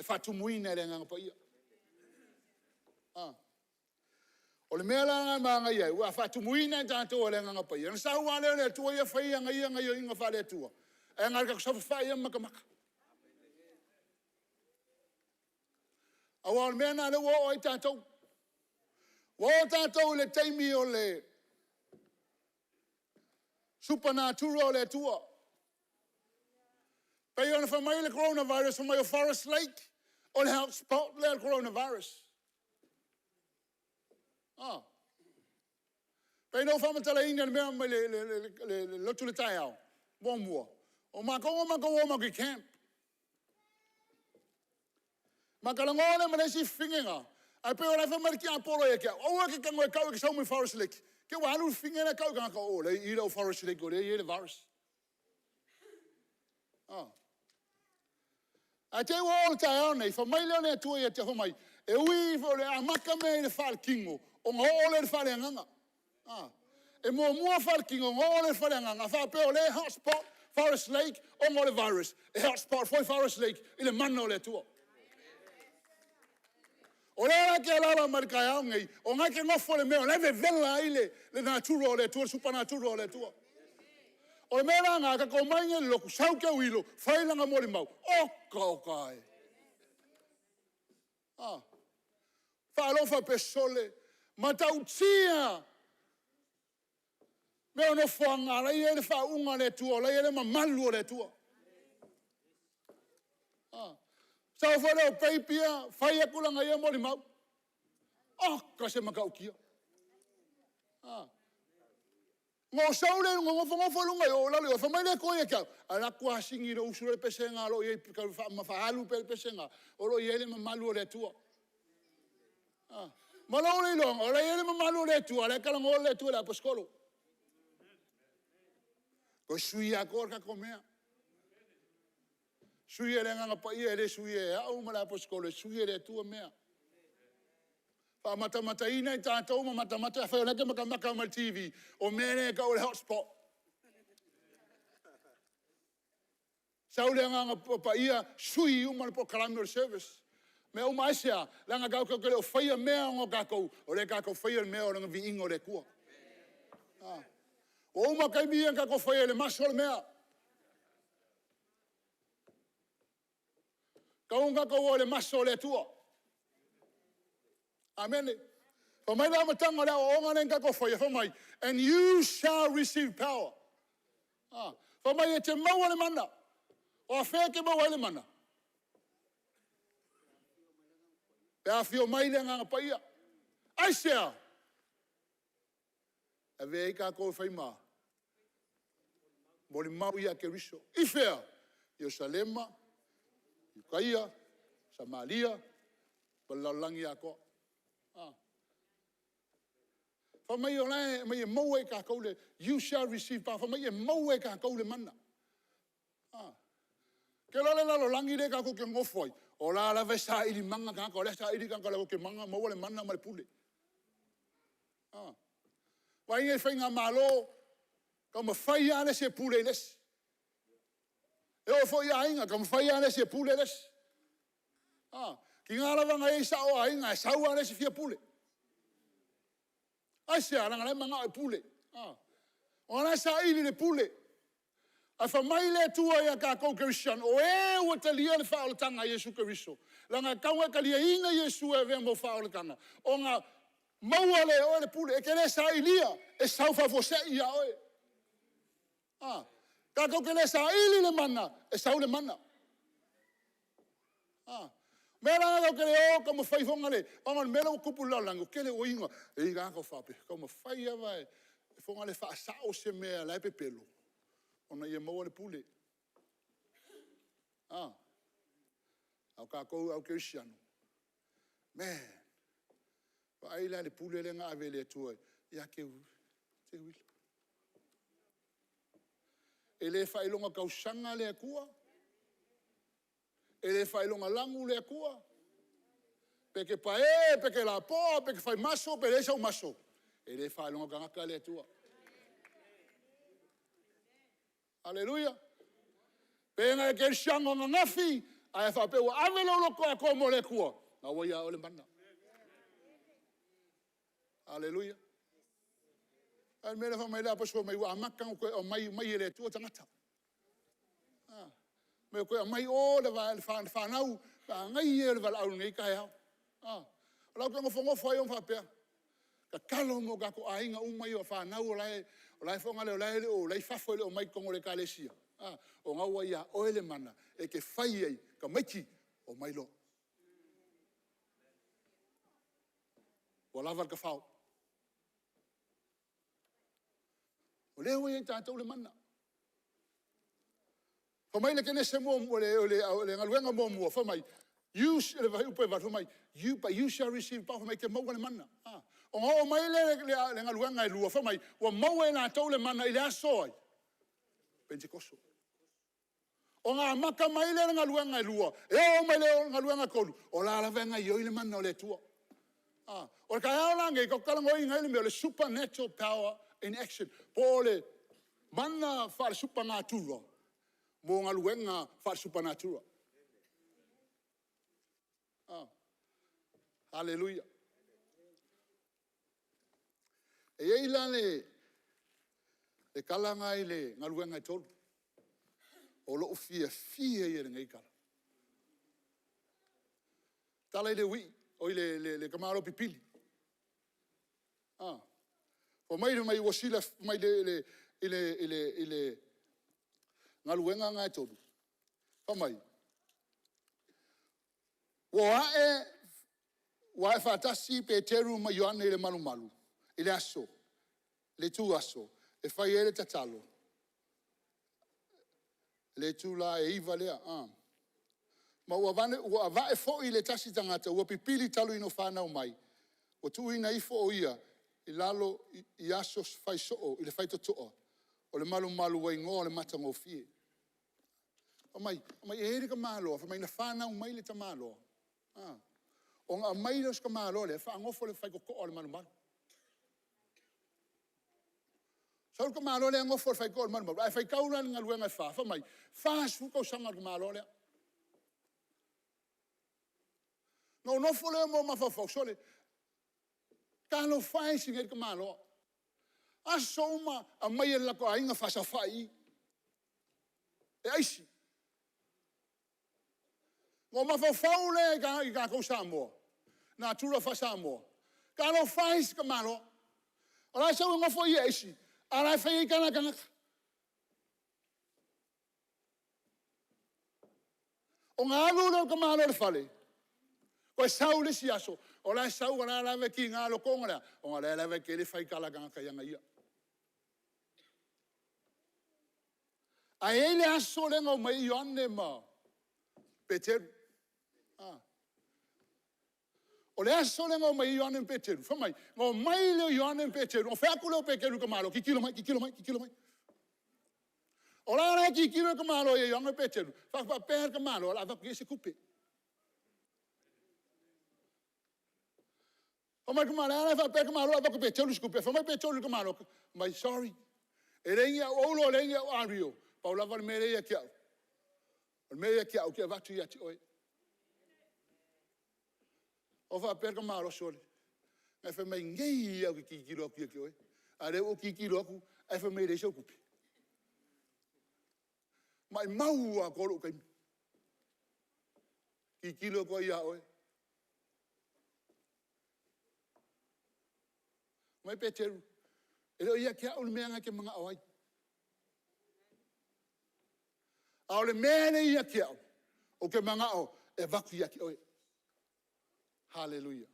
e faatumuina e le Agaga Paia. O le mea la lena e manaia ai, aua a faatumuina i tatou e le Agaga Paia, ona sau lava lea o le Atua ia fai ana ia gaoioiga faale-Atua, ae na o le tatou saofafai lava ma matamata. Aua o le mea lena o lea ua oo i ai tatou. Ua oo tatou i le taimi o le supanatura o le Atua. E pei ona fai mai le Coronavirus, fai mai o Forest Lake o le hotspot lea o le Coronavirus. A. E pei ona ou faamatalaina i le mea mai le lotu i le taeao muamua, o matou na matou o matou i camp. Ma talanoa lea ma le isi fafine lena, ae pei o la e fai mai le tiapolo ia te au, aua e te tago e tau e te sau mai Forest Lake, te i ua alu le fafine la e tau i tagata o, o la e i i le au Forest Lake o lea e i ai le virus. Ae te i ua oo i le taeao lenei, fai mai lea o le Atua ia te au, fai mai, e ui o le amata mea i le faaletino, ona oo lea i le faaleagaga. E muamua faaletino ona oo lea i le faaleagaga. A faapea o lea e hotspot Forest Lake ona o le virus, e hotspot foi Forest Lake i le mana o le Atua. O lea la e te alaala mai i le taeao lenei, o lena e te nofo i le mea o la e vevela ai le natura o le Atua, le supanatura o le Atua. O le mea la lena, tatou omai nei i le lotu, sau Teuilo fai lana molimau, oka oka e. A. Faalogo faapea, sole, e matautia mea o nofoaga o la e i ai le faauuga a le Atua, o la e i ai le mamalu o le Atua. Sau foi lea o Babe ia, fai atu lana ia molimau. Oka se matautia. Ona ou sau lea i luga, nofonofo i luga i o, ou alu i o, fai mai le Atua ia te au, alu atu lava sigi lou uso le pese lena o lo o i ai, tau faaalu pea le pese lena, o lo o i ai le mamalu o le Atua. Ma lou le iloaga o la e i ai le mamalu o le Atua, a o la e talanoa le Atua i le aposetolo. Toe sui atoa le tatou mea. Sui e le Agaga Paia, e le suia e au ma le aposetolo, e sui e le Atua mea. Faamatamataina i tatou ma matamata, afai o la e te matamata mai i le TV, o le mea lea e tau o le hotspot. Sau le Agaga Paia, sui uma le polokalame o le service. Mea uma, aisea? Leaga tatou te le o faia mea ona o tatou, o lea tatou te faia le mea ona o le viiga o le Atua. Ua uma taimi ia na tatou fai ai i le maso le mea. E tatau ona tatou o i le maso o le Atua. Amene. Fai mai le amataga o le aoaoga lea na tatou faia, fai mai, and you shall receive power. Ah, fai mai e te maua le mana. O afea e te maua ai le mana? Pe a afio mai le Agaga Paia. Aisea? E avea ai tatou e fai ma molimau ia Keriso. I fea? Ierusalema, Iutaia, Samaria ma le lalolagi atoa. Ah. Fai mai o la e maua e tatou le, you shall receive power. Fai mai e maua e tatou le mana. Ah. Ou te iloa le lalolagi lea tatou te nonofo ai, o la lava e saili mana tagata, o la e saili tagata latou te mana, maua le mana ma le pule. Ah. Vaai nei i faigamalo, taumafai lava le isi e pule i le isi. E oo foi i aiga, taumafai lava le isi e pule le isi. Ah. Tiga lava na i ai sao o aiga, ae sau lava le isi fia pule. Aisea? Leaga o la e manao e pule. Ah. O la e saili le pule. Ae fai mai le Atua ia tatou kerisiano, o e ua talia le faaolataga a Iesu Keriso, leaga e tatau ona e taliaina Iesu e avea ma ou faaolataga, ona maua lea e oe le pule. E te le sailia, e sau faafuasei ia oe. A, tatou te le saili le mana, e sau le mana. A, mea la tatou te le o taumafai foi lea, ona o le mea lea ua tupu i le lalolagi, ua tele ina i ai tagata faapea, taumafai lava e foi lea e faasao se mea o la e pepelo, ona ia maua le pule. A. A o tatou au kerisiano, man, vaai la i le pule lea na ave e le Atua ia Teuila. E le faailoga tausaga le Atua, e le faailoga lanu le Atua, pe te pae, pe te lapoa, pe te fai maso pe leai sou maso, e le faailoga tagata le Atua. Aleluia! Pe na e kerisiano ananafi, ae a faapea ua ave lou loto atoa mo le Atua, o lena ua ia oe le mana. Aleluia. A o le mea lea fai mai le aposeolo fai mai ua amata ona toe aumai mai e le Atua tagata. A, ua toe aumai o le fanau, manaia ia o le valaau i lenei taeao. A, o la ou te nofonofo ai ma faapea, tatalo mo tatou aiga uma ia o fanau o la e i fafo e le o omai i totonu o le ekalesia, o lena ua ia oe le mana e te fai ai, tamaiti, omai loa. Ua lava le tafao. O lea ua ia i tatou le mana. Fai mai le Kenese muamua, le galuega muamua, fai mai, le fuaiupu 8, fai mai, but you shall receive power, fai mai e te maua le mana. Ona oo mai lea i le galuega e lua, fai mai, ua maua e latou le mana i le aso o ai? Penetekoso. Ona amata mai lea o le galuega e lua, e oo mai i le galuega e tolu, o la lava e gaoioi le mana o le Atua. O le taeao la lenei, tatou te talanoaina ai le mea o le supernatural power in action, po o le mana faale-supanatura mo galuega faale-supanatura. Aleluia. E i ai la le tala lena i le galuega e tolu. O lou fiafia ia i lenei tala. Tala i le uii, oi le tamaloa pipili. Fai mai ua silafia i le galuega na e tolu, fai mai, ua ae faatasi Peteru ma Ioane i le malumalu i le aso, i le ituaso e fai ai le tatalo, le itula e 9 lea. Ma ua vavae foi le tasi tagata ua pipili talu ona fanau mai, ua tuuina ifo o ia i lalo i aso fai soo i le faitotoa o le malumalu ua igoa o le Matagofie. Fai mai e i ai le tamaloa, fai mai na fanau mai le tamaloa, ona aumai lea o si tamaloa lea faagofo i le faitotoa o le malumalu. Sau le tamaloa lea gofo i le faitotoa o le malumalu, ae faitau la i le galuega e fa, fai mai, e 40 tausaga o le tamaloa lea. Ona ou nofo lea ma ou mafaufau, sole, talofa e i si nei tamaloa. Aso uma aumai e le latou aiga faasaofai i i, e aisi. Ona ou mafaufau lea i tatou Samoa, natura faa-Samoa, talofa e i si tamaloa, o la e sau e nofo i i e aisi, a o la e fai ai tala a tagata. Ona alu lea o le tamaloa i le fale, toe sau i le isi aso, o la e sau o la e lava e tiga loto, ona o le a? Ona o la lava e tele fai tala a tagata ia ia. Ae i ai le aso lea na omai ai Ioane ma Peteru. O le aso lea na omai ai Ioane ma Peteru, fai mai, na omai lea o Ioane ma Peteru, ona fai atu lea o Peteru i le tamaloa, tilotilo mai, tilotilo mai, tilotilo mai. O la e tilotilo le tamaloa ia Ioane ma Peteru, faapea le tamaloa o le a avatu i ai se tupe. Fai mai le tamaloa, a la e faapea le tamaloa o le a avatu e Peteru se tupe. Fai mai Peteru i le tamaloa, fai mai, sorry, e leai ni au auro leai ni au ario, pau lava le mea lea e ia te au, o le mea lea e ia te au, ou te avatu ia te oe. Ona faapea le tamaloa, sole, na e fai mai nei lava ou te tilotilo atu ia te oe, a o lea ua ou tilotilo atu ae e fai mai e leai sau tupe. Maumau atoa lou taimi, tilotilo atu ai ia oe. Fai mai Peteru, e le o ia te au le mea na e te manao ai. A o le mea lea e ia te au, ou te manao e avatu ia te oe. Haleluia.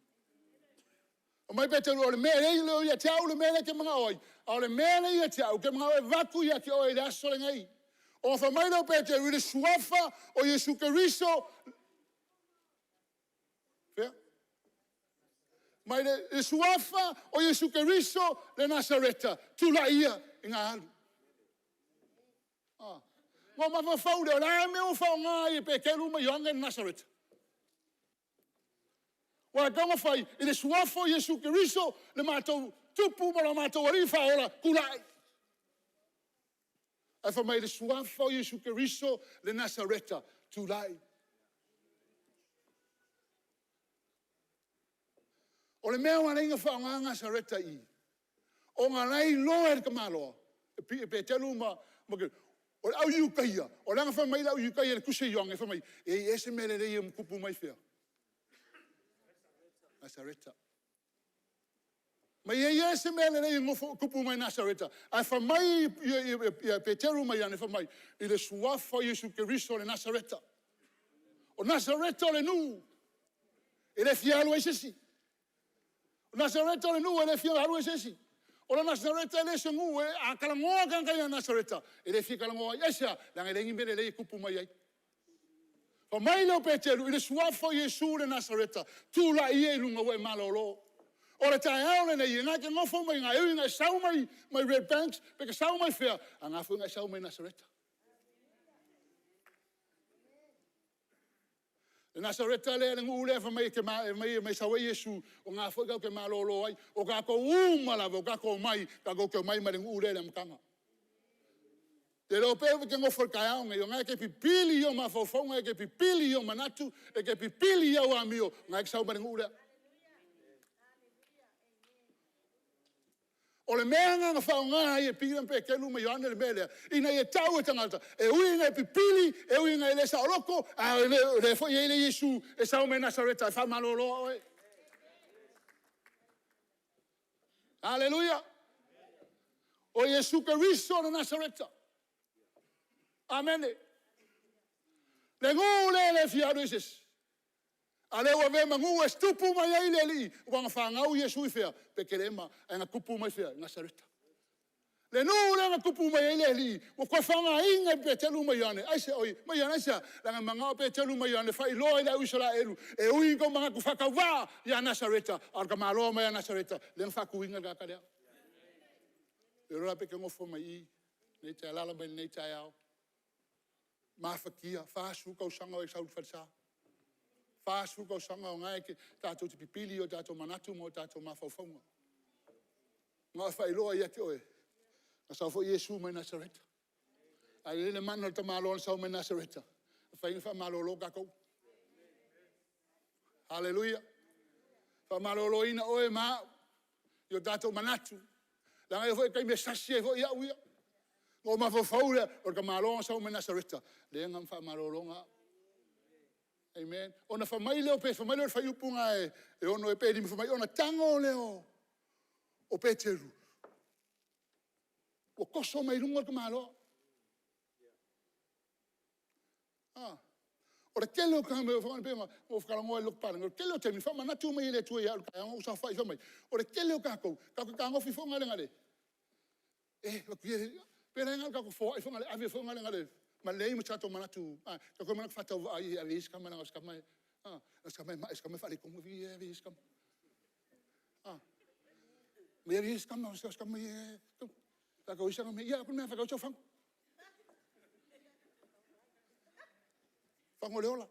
Fai mai Peteru, e le o ia te au le mea lea e te manao ai, a o le mea lea e ia te au, ou te manao e avatu ia te oe i le aso lenei. Ona fai mai lea o Peteru, i le suafa o Iesu Keriso Fea? Mai le, le suafa o Iesu Keriso le Nasareta, tulai ia i ngā alu. Ah. Ngā mafaufau lea, o le a mea ua faaaoga ai e Peteru ma Ioane le Nasareta? Ua taumafai i le suafa o Iesu Keriso le matou Tupu ma lo matou Alii Faaola, tulai. Ae fai mai le suafa o Iesu Keriso le Nasareta, tulai. O le mea ua ala ai ona faaaoga Nasareta i i, ona o la e iloa e le tamaloa, e Peteru ma o le au Iutaia, o lea na fai mai le au Iutaia i le tusi a Ioane, fai mai, e i ai ea se mea lelei e tupu mai fea? Nasareta. Ma e i ai se mea lelei e tupu mai Nasareta? Ae fai mai ia Peteru ma Ioane, fai mai, i le suafa o Iesu Keriso o le Nasareta. O Nasareta o le nuu e le fia alu ai se isi. O Nasareta o le nuu e le fia alu ai se isi. O le Nasareta e le o se nuu, a talanoa le tagata ia Nasareta, e le fia talanoa ai. Aisea? Leaga e leai ni mea lelei e tupu mai ai. Fai mai lea o Peteru, i le suafa o Iesu o Nasareta, tulai ia i luga ua e malolo. O le taeao lenei, e te nofo mai i ina, e ui ina e sau mai Red Banks, pe e te sau mai fea, ae na foi na e sau mai Nasareta. O le Nasareta lea le nuu lea fai mai e sau ai Iesu, o i ina foi tatou te malolo ai. O tatou uma lava o tatou omai, tatou te omai mai le nuu lea i le amataga. Ou te le iloa pe e te nofo i le taeao lenei, o lena e te pipili i ou mafaufauga, e te pipili i ou manatu, e te pipili i au amio, o lena e te sau mai le nuu lea. O le mea lena na faaaoga ai e Pita ma Peteru ma Ioane le mea lea, ina ia tau e tagata, e ui ina e pipili, e ui ina e le saoloto, a o lea foi e i ai le Iesu e sau mai Nasareta e faamaloloa oe. Aleluia! O Iesu Keriso o le Nasareta. Amene. Le nuu lea e le fia alu i ai se isi, a o lea ua avea ma nuu e tupu mai ai le Alii, aua na fanau Iesu i fea? Petelema. Ae na tupu mai fea? Nasareta. Le nuu lea na tupu mai ai le Alii, ua toe faaaogaina e Peteru ma Ioane. Aisea? Leaga na manao Peteru ma Ioane e faailoa i le au Isaraelu, e ui ina outou manatu faatauvaa ia Nasareta, a o le tamaloa mai Nasareta lea na faatuina le tagata lea. Ou te le iloa la pe e te nofo mai i i, alaala mai i lenei taeao, mafatia, 40 tausaga o e sau i le falesa. 40 tausaga o lena tatou te pipili i o tatou manatu ma o tatou mafaufauga. Na o le faailoa ia te oe, na sau foi Iesu mai Nasareta. Ae i ai le mana o le tamaloa na sau mai Nasareta, e mafai ona faamalolo tatou. Haleluia! Faamaloloina oe ma au i o tatou manatu, leaga e i ai foi taimi e sasi ai foi au ia. Ona ou mafaufau lea, o le tamaloa na sau mai Nasareta, lea na faamaloloina au. Amen. Ona fai mai lea o le fuaiupu lena e 6 ea pe 5, fai mai, ona tago lea o Peteru, ua toso mai luga le tamaloa. A. O le tele o tagata, pei ona ou talanoa i le lotu palagi, o le tele o taimi e faamanatu mai e le Atua ia te au i le taeao na ou saofai ai, fai mai, o le tele o tatou, tatou te fetagofi foi lea na o le, pe leai na o le tatou foai foi lea, ave foi lea ma leai ma so tatou manatu, tatou manatu faatauvaa e ave ia si tama leaga o si tama e mai, o si tama e faaletonu, ave ia si tama. Ave ia si tama, o si tama ia e... ia o le mea e fai, sau fagu. Fagu o le ola.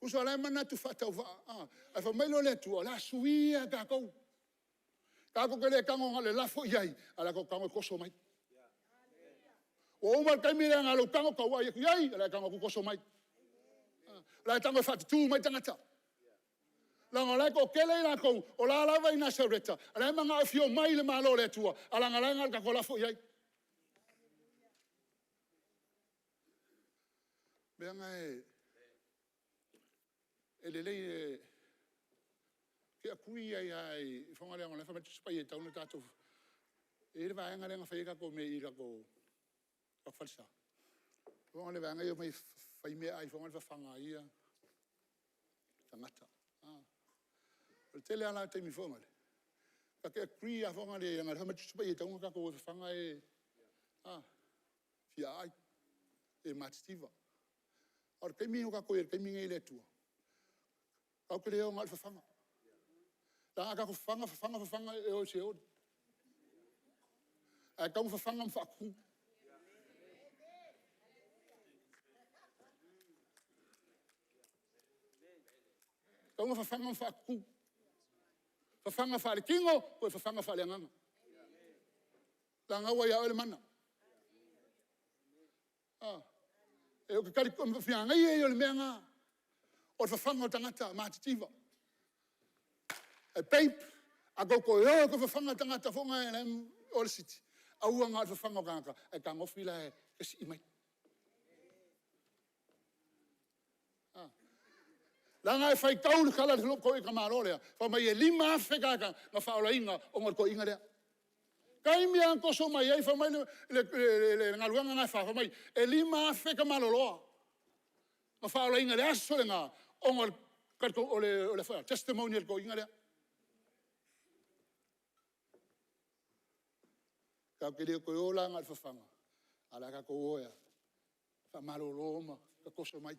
Uso, o la e manatu faatauvaa, ae fai mai loa le Atua, o le a suia lava tatou. Tatou te le tago na o le lafo i ai, ae o le a tatou tago e toso mai. Ua uma le taimi lea na o lou tago tauai atu i ai, o le a e tago atu toso mai. O le a e tago e faatutu mai tagata. Leaga o la e toatele i latou o la lava e i Nasareta, o la e mananao e fia omai i le Malo o le Atua, ae leaga o la e na o le tatou lafo i ai. O le mea lena e lelei e te agree ai lava i le leaga o la e fai mai le Tusi Paia e tatau ona tatou… E i ai le vaega lea na fai ai tatou mea i i le tatou falesa. O le vaega lea e omai e fai meaai foi lea fafaga ai tagata. O le tele lava la o taimi foi lele, ta te agree lava foi lele, leaga o lea e fai mai le Tusi Paia e tatau ona tatou o e fafaga e, e fiaai, e matitiva. A o le taimi ua tatou i ai i le taimi lenei i le Atua, tatou te le o na o le fafaga. Leaga a tatou fafaga, fafaga, fafaga, e o i le Seoli. Ae tatau ona fafaga ma faatutu. E tatau ona fafaga ma faatutu. Fafaga faale-tino, toe fafaga faale-agaga. Leaga o lena ua ia oe le mana. Ou te talitonu, o le manaia ia o le mea lena, o le fafaga o tagata matitiva. Ae babe, a tou toe o e toe fafaga tagata foi na o le siti, aua na o le fafaga o tagata, ae fetagofi la e sii mai. Leaga e faitau le tala a le tamaloa lea, fai mai e 5,000 tagata na faaolaina ona o le toeaina lea. O le taimi lava na toso mai ai fai mai le galuega lena e fa, fai mai e 5,000 tamaloloa na faaolaina i le aso lena ona o le testimony a le toeaina lea. Tatou te le toe o la na o le fafaga, ae o le a tatou o e a? Faamalolo ma tatoso mai.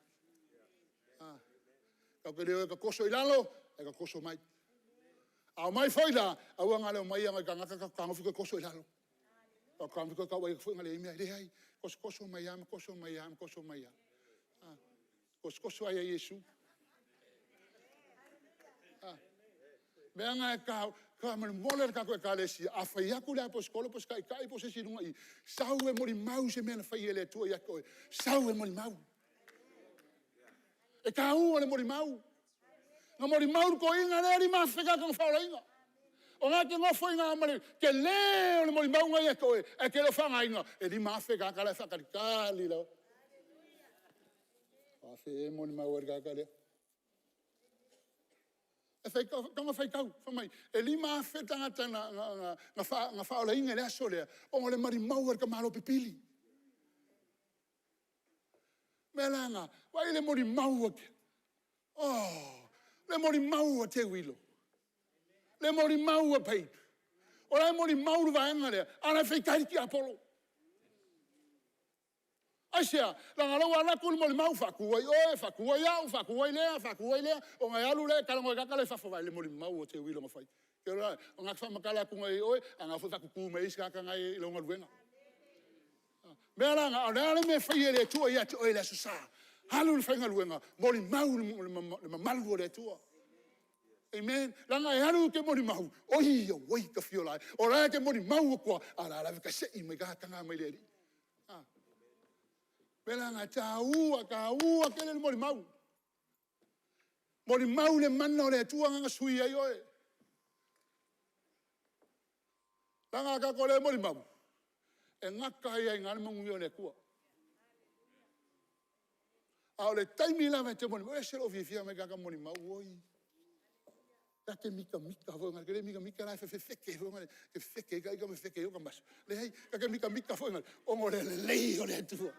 Tatou te le o e tatoso i lalo, ae tatoso mai. A omai foi la, aua na o le omai lava o nai tagata tatou fetagofi toe toso i lalo. Tatou fetagofi toe tau vaai atu e leai ni mea. E leai, tosotoso mai lava ma toso mai lava ma toso mai lava. Tosotoso lava ia Iesu. O le mea lena e taua, faamolemole le tatou Ekalesia, a fai atu le aposetolo po o se taitai po o se isi i luga i i, sau e molimau i se mea na faia e le Atua ia te oe, sau e molimau. E taua le molimau. Na molimau le toeaina lea e 5,000 tagata na faaolaina. O lena e te nofo i ina ma le tele o le molimau lena ia te oe, ae te le o faaaogaina, e 5,000 tagata la e faatalitali lava. O afe ea e molimau ai le tagata lea? E tatau ona faitau, fai mai, e 5,000 tagata na faaolaina i le aso lea, ona o le molimau a le tamaloa pipili. O le mea la lena, vaai i le molimau, oh, le molimau a Teuilo, le molimau a Page, o la e molimau le vaega lea, a o la e feitai le tiapolo. Aisea? Leaga o lea ua alu atu le molimau, faatu ai oe, faatu ai au, faatu ai lea, faatu ai lea, ona e alu lea e talanoa i le tagata la e i fafo, vaai i le molimau a Teuilo na fai. O lena e faamatala atu nei e oe, a o lena foi e faatutu mai e isi tagata na i lau galuega. O le mea la lena, o le a le mea e faia e le Atua ia te oe i le Aso Sa? Alu i le faigaluega, molimau i le mamalu o le Atua. Amen. Leaga e alu e te molimau, oi auoi ta fiola e, o la e te molimau atu lava, a o la e lava e te sei mai tagata na mai le Alii. O le mea la lena e taua, taua tele le molimau. Molimau le mana o le Atua lena na sui ai oe. Leaga a tatou le molimau, e gata ai lava i ina le manuia o le Atua. A o le taimi lava e te molimau ai, e ese lou fiafia e omai tagata ma molimau, oi, ta te mitamita foi lea, e te le mitamita la e fefeke foi lea, e fefeke ai ta ita ma fefeke ai ota maso. Leai, ta te mitamita foi lea ona o le lelei o le Atua.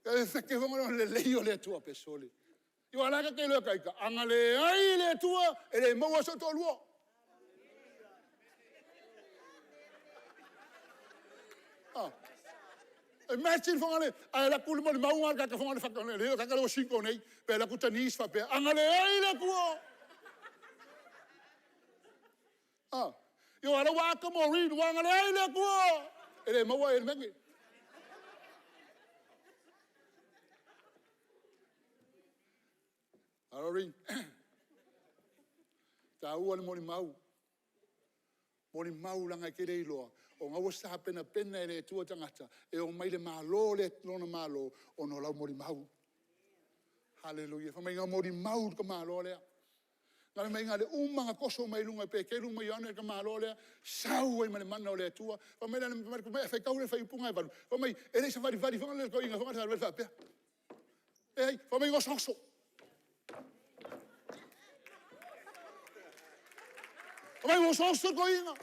E fefeke foi lea ona o le lelei o le Atua. Ape sole, aua o la e ta te iloa e ita, a na leai le Atua, e le maua ai sou toalua. Imagine foi lea, ae alu atu le molimau lena a le tagata foi lea, le tagata lea ua single nei, pe alu atu Janice faapea, a na leai le Atua. A, aua o lea ua ata Maureen, aua na leai le Atua, e le maua Elemene. E taua le molimau. Molimau leaga e te le iloa, o lena ua tapenapena e le Atua tagata e omai i le Malo Lona Malo ona o lau molimau. Haleluia. Fai mai na molimau le tamaloa lea. Fai mai na o le uma ona toso mai luga e Peteru ma Ioane le tamaloa lea, sau ai ma le mana o le Atua. Fai mai, a faitau le fuaiupu lena e 8, fai mai, e le i savalivali foi le toeaina foi lea savali faapea. Leai, fai mai na osooso. Fai mai ua osooso le toeaina.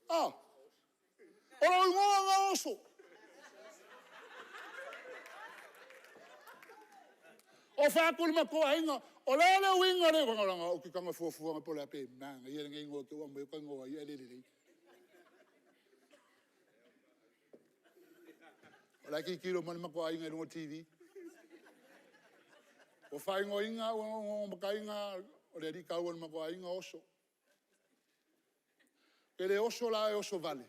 A, o lou igoa lena o Oso. Ou fai atu i le matou aiga, o le a le uiga o le igoa? Ou te tago e fuafua po o le a, pe manaia lenei igoa te i ua aumai ota igoa o ia ae le lelei. la e tilotilo mai le matou aiga i luga o le TV. Ua faaigoaina au e Gogogomataiga o le alii kaua o le matou aiga o Oso. E le oso la oe e oso vale.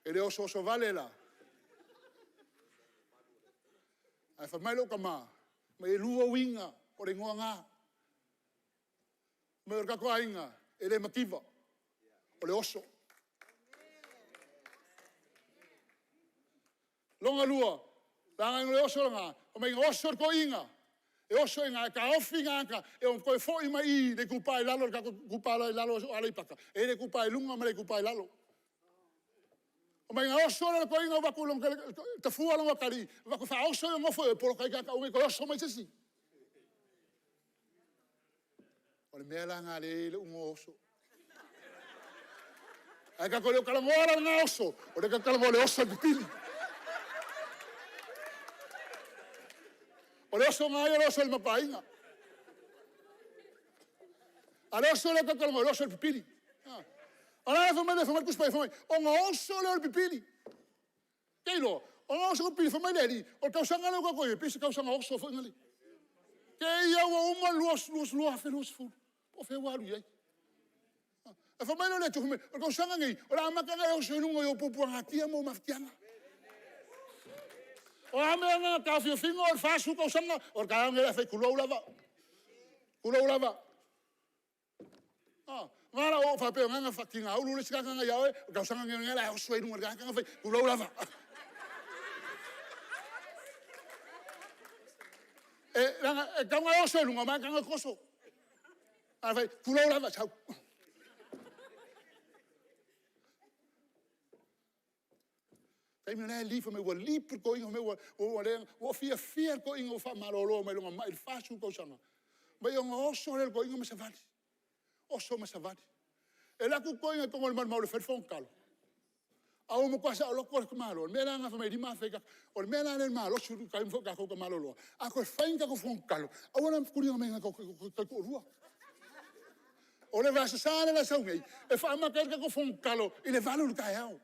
E le osooso vale la, ae fai mai lou tama, e lua uiga o le igoa lena. Fai mai o le tatou aiga, e le mativa, o le oso. Lona lua, leaga o le oso lena, fai mai na oso le toeaina, e oso i ina e taofi gagata e ono toe foi mai i le Itupa i Lalo, le tatou itupa i lalo o Aleipata, e i ai le Itupa i Luga ma le Itupa i Lalo. Fai mai na oso lea o le toeaina avatu i tafua lona atalii, avatu e faaoso le nofo i o, poloka ai tagata aua ne i toe oso mai se isi. O le mea la lena o lea e i ai lou igoa o Oso. Ae tatou le o talanoa la i lena oso, o lea tatou te talanoa i le oso i le pipili. O le oso lena o le oso i le matou aiga. A o le oso lea tatou te talanoa ai, o le oso i le pipili. O le a fai mai le Tusi Paia? Fai mai, ona oso lea o le pipili. E te iloa, ona oso le pipili, fai mai le Alii, o le tausaga lea ua tatou i ai, e pei o se tausaga oso foi lele. Te i lava ua uma le 2020, po o fea ua alu i ai. Ae fai mai lea o le Atua, fai mai, o le tausaga lenei, o le a amata ona e oso i luga i ou puapuagatia ma ou mafatiaga. O a mea na taofiofiga o le 40 tausaga, o le taeao lenei o le a fai, tulou lava, tulou lava. Na ona ou faapea na faatigaulu le isi tagata ia oe, o le tausaga lenei o le a e oso ai i luga i le tagata lena, tulou lava. Leaga e tatau ona e oso i luga, ma e tago e toso. A fai, tulou lava, sau. O le taimi la e fai mai ua leap le toeaina, fai mai ua fiafia le toeaina ua faamalolo mai lona mai i le 40 tausaga, fai mai ona oso lea o le toeaina ma savali, oso ma savali. E alu atu le toeaina i totonu o le malumalu e fai le fono a ua matua saoloto le tamaloa. O le mea la lena fai mai e 5,000 i le... O le mea la lea o le malosi o uta ifo tatou tama loloa, a toe fai ni tatou fono tatalo, aua le tuliga mai taitoalua. O le Vaiaso Sa lea o le a sau nei, e faamata ai le tatou fono tatalo i le 8:00 i le taeao.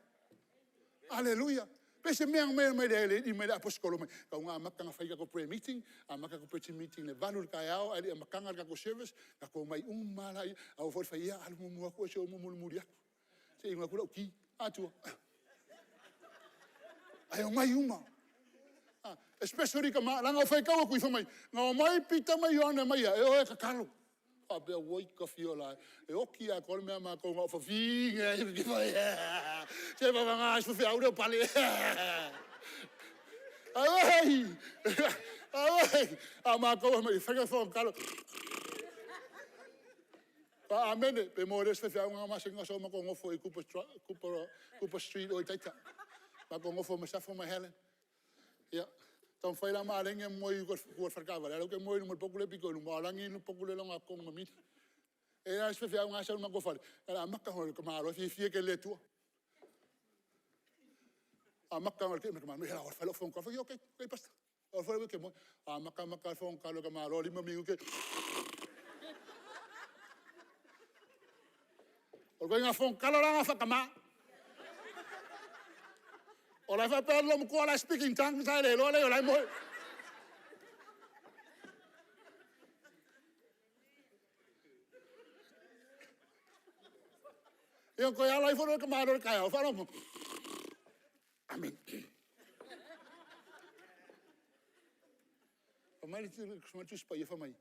Aleluia! Pei se mea na aumai le alii mai le Aposetolo mai, tatau ona amata ona fai tatou prayer meeting, amata tatou prayer meeting i le 8:00 i le taeao ae le i amataga le tatou service, tatou omai uma lava lea, aua foi le faia, alu muamua atu oe se i ou oo mulimuli atu, se i inu atu lau ti. A, atua. Ae omai uma, especially tama, leaga e faitau atu i i, fai mai, na omai Pita ma Ioane ma ia e o e tatalo. Ou faapea, oi ka fio la e, e oti atoa le mea a matou na o le fafine lava. Se vavana isi faifeau lea o pale. Auoi, auoi, a o matou e omai e fai a tatou fono tatalo. Amene, pe maua e le isi faifeau lena masani ona sau matou nofo i Cooper Street o i Taita. Matou nofo ma Safo ma Helen. Ia, taumafai la ma Alegi e moe i tua i le faletaavale, a o lea ou te moe i luma o le potu lea e pito i luma, o Alagi le potu lea e logo atu ma mili. E i ai la isi faifeau na e sau i le matou fale, na o le amata lava o le tamaloa e fiafia tele i le Atua. Amata lava ona fai lau fono tatalo, fai atu, okay, okay pastor, aua foi le aua e te moe. Amata amata lava le fono tatalo a le tamaloa, 5 minute. O le ituaiga fono tatalo la lena faatama. O la e faapea le loomatua o la e speak in tongues ae le iloa leai o la e moe. Ia ona toe ala ifo lea o le tamaloa i le taeao, faalogo atu, Amene. Fai mai le Tusi Paia fai mai,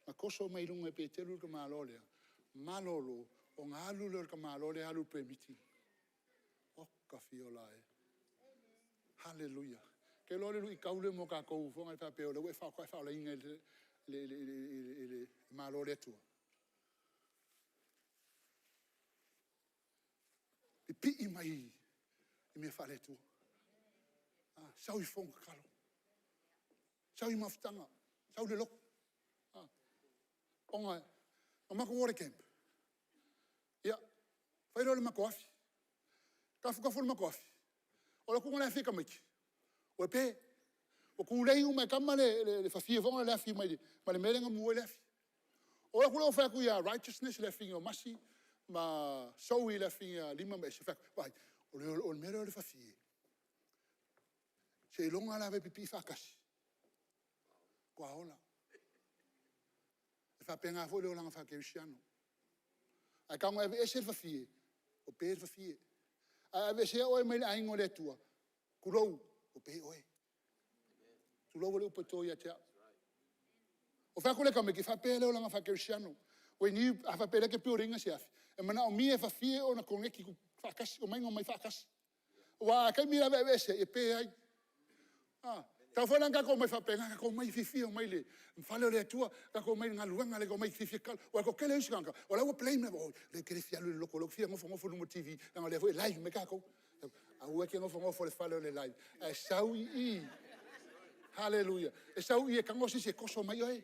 na toso mai luga e Peteru le tamaloa lea, malolo, ona alu lea o le tamaloa lea alu i le prayer meeting. Oka fiola e. Haleluia. Ou te iloa o le luitau lea mo tatou foi lea faapea o lea ua e faaolaina i le Malo o le Atua. Pipii mai i mea faale-Atua. Sau i fono tatalo, sau i mafutaga, sau i le lotu. Ona na matou o i le camp, ia, fai loa le matou afi, tafu tafu le matou afi, ou alu atu i le afi a tamaiti, ua pe. Ua tulei uma e tama le fafie foi lea o le afi mai le mea lea na mu ai le afi. O aku lea fai atu ia Righteousness le afine o Masi ma Soui le afine a Lima ma Ese fai atu, vaai, o le mea lea o le fafie, seiloga lava e pipii faatasi, faatoa ola. E faapena foi le olaga faakerisiano. A e tago e aveese le fafie, ua pe le fafie. A e aveesea oe mai le aiga o le Atua, tulou, ua pe oe. Tulou le upu e to ia te au. Ou fai atu lea i tamaiti, e faapea le olaga faakerisiano. When you, a faapea o lea e te build ina se afi, e manaomia e fafie ona koneti faatasi, omai ma omai faatasi. Aua a taimi la e aveese ai, e pe ai. A, tatau foi la ona tatou omai faapena, tatou omai fiafia omai i le fale o le Atua, tatou omai i le galuega, omai fiafia e tatalo. Aua o le toatele o isi tagata, o la e ua claim lava, oi ou te le fia alu i le lotu o lea ou te fia nofonofo i luma o le TV leaga o lea foi e live mai tatou. Aua e te nofonofo i le fale o le live, ae sau i i, haleluia, e sau i i e tago se isi e toso mai oe.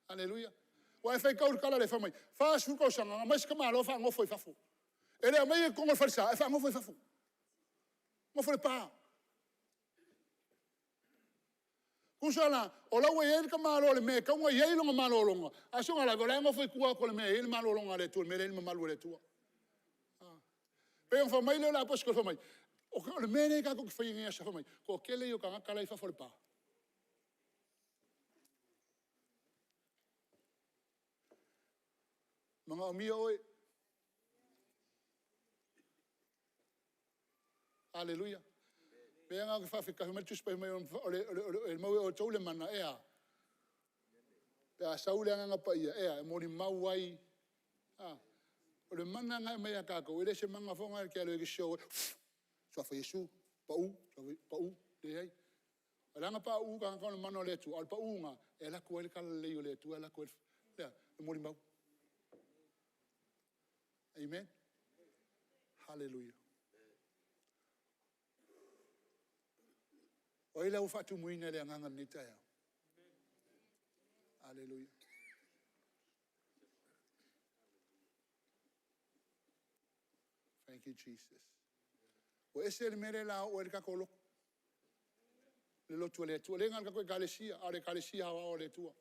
Haleluia. Aua e faitau i le tala lea fai mai, 40 tausaga na omai si tamaloa faanofo i fafo. E le aumaia i totonu o le falesa, ae faanofo i fafo. Nofo i le pa. Tusa la, o la ua i ai le tamaloa i le mea e tatau ona i ai lona malologa, a o si ona lave, o la e nofo i tua atu o le mea e i ai le malologa a le Atua, le mea lea e i ai le mamalu o le Atua. E pei ona fai mai lea o le Aposetolo fai mai, o le mea lea tatou te faia nei i aso, fai mai, o le toatele ia o tagata la e i fafo o le pa. E manaomia oe. Aleluia. O le mea lena ou te faafetai, fai mai le Tusi Paia, e maua e outou le mana e a? Pe a sau le Agaga Paia e a? E molimau ai. A, o le mana lena e aumai ia tatou, e le o se mana foi lena e te alu e te show ai, Suafa o Iesu, pau, pau, leai. E leaga pauu tagata ona o le mana o le Atua, a o le pau lena, e alu atu ai le talalelei o le Atua e alu atu ai le molimau. Amen. Haleluia. O ai la ua faatumuina i le agaga i lenei taeao? Haleluia. Thank you, Jesus. Ua ese le mea lea o le a oo i ai le tatou lotu. Le lotu a le Atua. E le na o le tatou ekalesia, a o le ekalesia aoao a le Atua.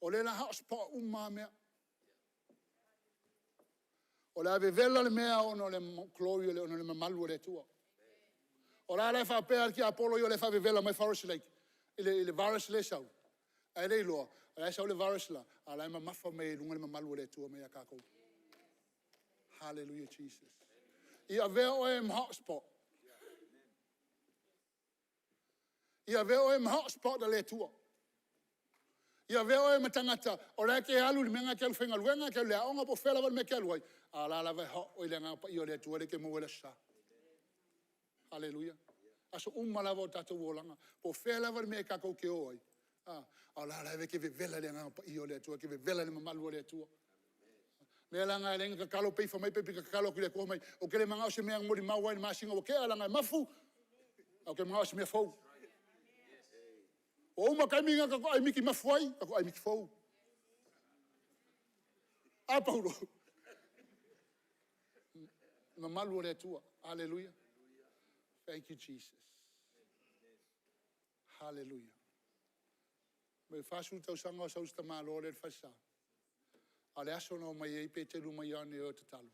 O lea o le a hotspot uma lava mea. O le a vevela le mea ona o le glory ona o le mamalu o le Atua. O la la e faapea le tiapolo ia o la e faavevela mai Forest Lake i le virus lea e sau, ae le iloa, o la e sau le virus le la, a o la e mamafa mai ai i luga le mamalu o le Atua ia tatou. Hallelujah Jesus. Ia avea oe ma hotspot. Ia avea oe ma hotspot a le Atua. Ia avea oe ma tagata o la e te alu i le mea lena e te alu faigaluega, e te alu i le aoga, po o fea lava le mea e te alu ai, a o la lava e hot oe i le Agaga Paia o le Atua lea e te maua i le Aso Sa. Haleluia. Aso uma lava o tatou olaga, po o fea lava le mea tatou te o ai, a o la lava e te vevela i le Agaga Paia o le Atua, e te vevela i le mamalu o le Atua. O le mea la lena e ala ai ona tatalo pei fai mai pe tatalo atu i le Atua fai mai, ou te le manao i se mea na molimau ai i le masina ua tea leaga e mafu, ae ou te manao i se mea fou. Ua uma taimi na tatou aimiki mafu ai, tatou aimiki fou. A Paulo? Le mamalu o le Atua. Aleluia. Thank you, Jesus. Hallelujah. Mai le 40 tausaga o sau si tamaloa lea i le falesa. A o le aso na omai ai Peteru ma Ioane e o e tatalo,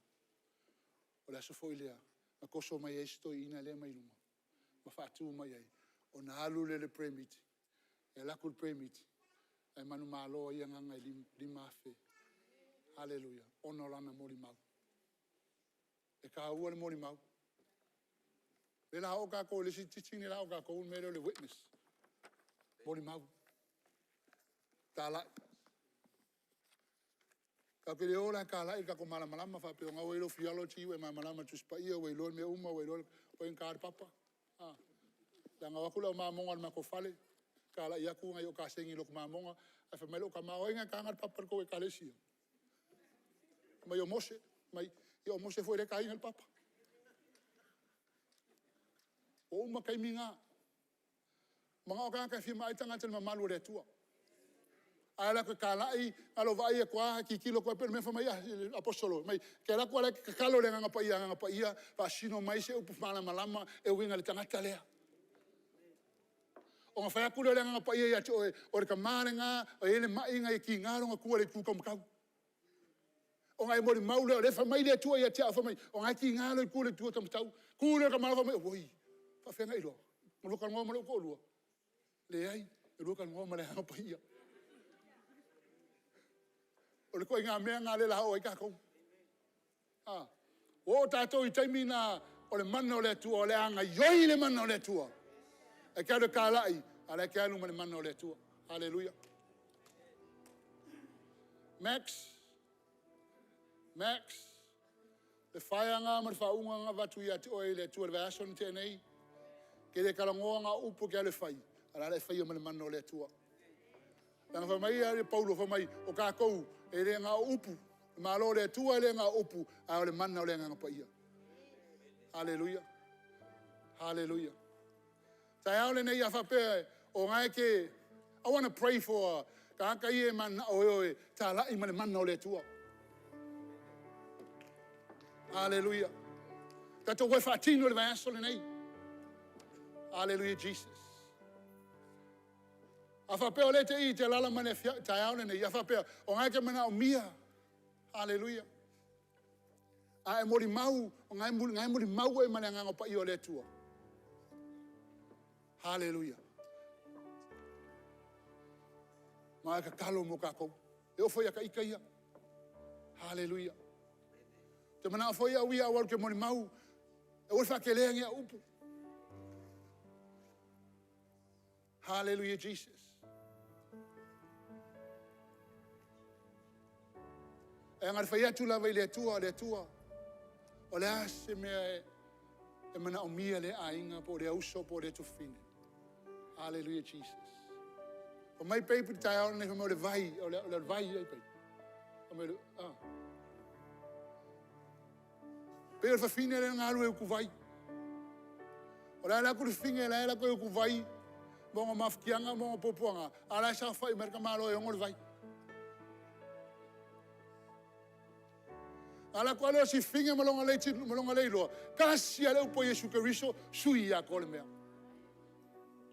o le aso foi lea na toso mai ai si toeaina lea mai luma ma faatu mai ai ona alu lea i le prayer meeting. E alu atu i le prayer meeting ae manumalo ai agaga e 5,000. Haleluia. Ona o lana molimau. E taua le molimau. O lea o le a oo tatou i le isi teaching lea o le a oo tatou o le mea lea o le witness. Molimau. Talai. Tatou te le o la e talai le tatou malamalama faapea o lena ua i ai lou theology ua e malamalama i le Tusi Paia ua e iloa mea uma, ua e iloa o ai na taina le papa. A, leaga o atu le au mamoga i le matou fale, talai atu nai ou kasegi i lotu mamoga, ae fai mai lou tama, o ai na taina le papa i le tou ekalesia? Fai mai o Mose. Fai mai, ia o Mose foi lea e taina le papa. Ua uma taimi na. Manao tagata e fia vaai tagata i le mamalu o le Atua. Ae alu atu e talai, na o lou vaai atu lava tilotilo atu lava pei o le mea na fai mai ai le Aposetolo, fai mai, e te alu atu a o la e tatalo i le Agaga Paia, Agaga Paia, faasino mai se upu malamalama e uiga i le tagata lea. Ona fai atu lea o le Agaga Paia ia te oe, o le tama lena e i ai le mai na ia tiga lona tu i le itu taumatau. Ona e molimau lea, o lea e fai mai le Atua ia te au, fai mai, o lena e tiga lou tu i le itu taumatau. Tu lea o le tamaloa fai mai, auoi, e faapefea ona e iloa? Na lua talanoa ma lou toalua? Leai, na lua talanoa ma le Agaga Paia. O le ituaiga mea lena o lea o le a oo i ai tatou. A, ua oo tatou i le taimi lena o le mana o le Atua o le a gaoioi le mana o le Atua. E te alu e talai, a o la e te alu ma le mana o le Atua. Haleluia. Max, Max, le fire lena ma le faauuga na avatu ia te oe e le Atua i le vaiaso na tea nei, e te le talanoa na o upu e te alu e fai, a o la e faia ma le mana o le Atua. Leaga fai mai Paulo, fai mai, o tatou e le na o upu, o le Malo o le Atua e le na o upu, a o le mana o le Agaga Paia. Haleluia. Haleluia. Taeao lenei a faapea o lena e te, I want to pray for tagata ia e mananao e o e talai ma le mana o le Atua. Haleluia. Tatou o e faatino i le vaiaso lenei. Haleluia Jesus. A faapea o lea e te i, e te alaala mai i le taeao lenei, a faapea o lena e te manaomia, haleluia, a e molimau, o lena e molimau oe ma le Agaga Paia o le Atua. Haleluia. Ma e tatalo mo tatou. E oo foi ia ita ia. Haleluia. Ou te manao foi au ia, aua ou te molimau, aua le faatelea ni au upu. Hallelujah, Jesus. E aga le fai atu lava i le Atua, le Atua, o le a se mea e manaomia lea aiga, po o lea uso, po o lea tuafafine. Hallelujah, Jesus. Fai mai babe i le taeao lenei, fai mai o le vai, o le, o le vai ai babe. Fai mai o le, ah. Pei o le fafine lea na alu e utuvai. O le a alu atu le fafine la e alu atu e utuvai ma ona mafatiaga ma ona puapuaga, a o la e saofai mai le tamaloa e ono le vai. Na alu atu lava lea o si fafine ma lona le, ma lona le iloa, tasi lava le upu a Iesu Keriso, sui atoa le mea.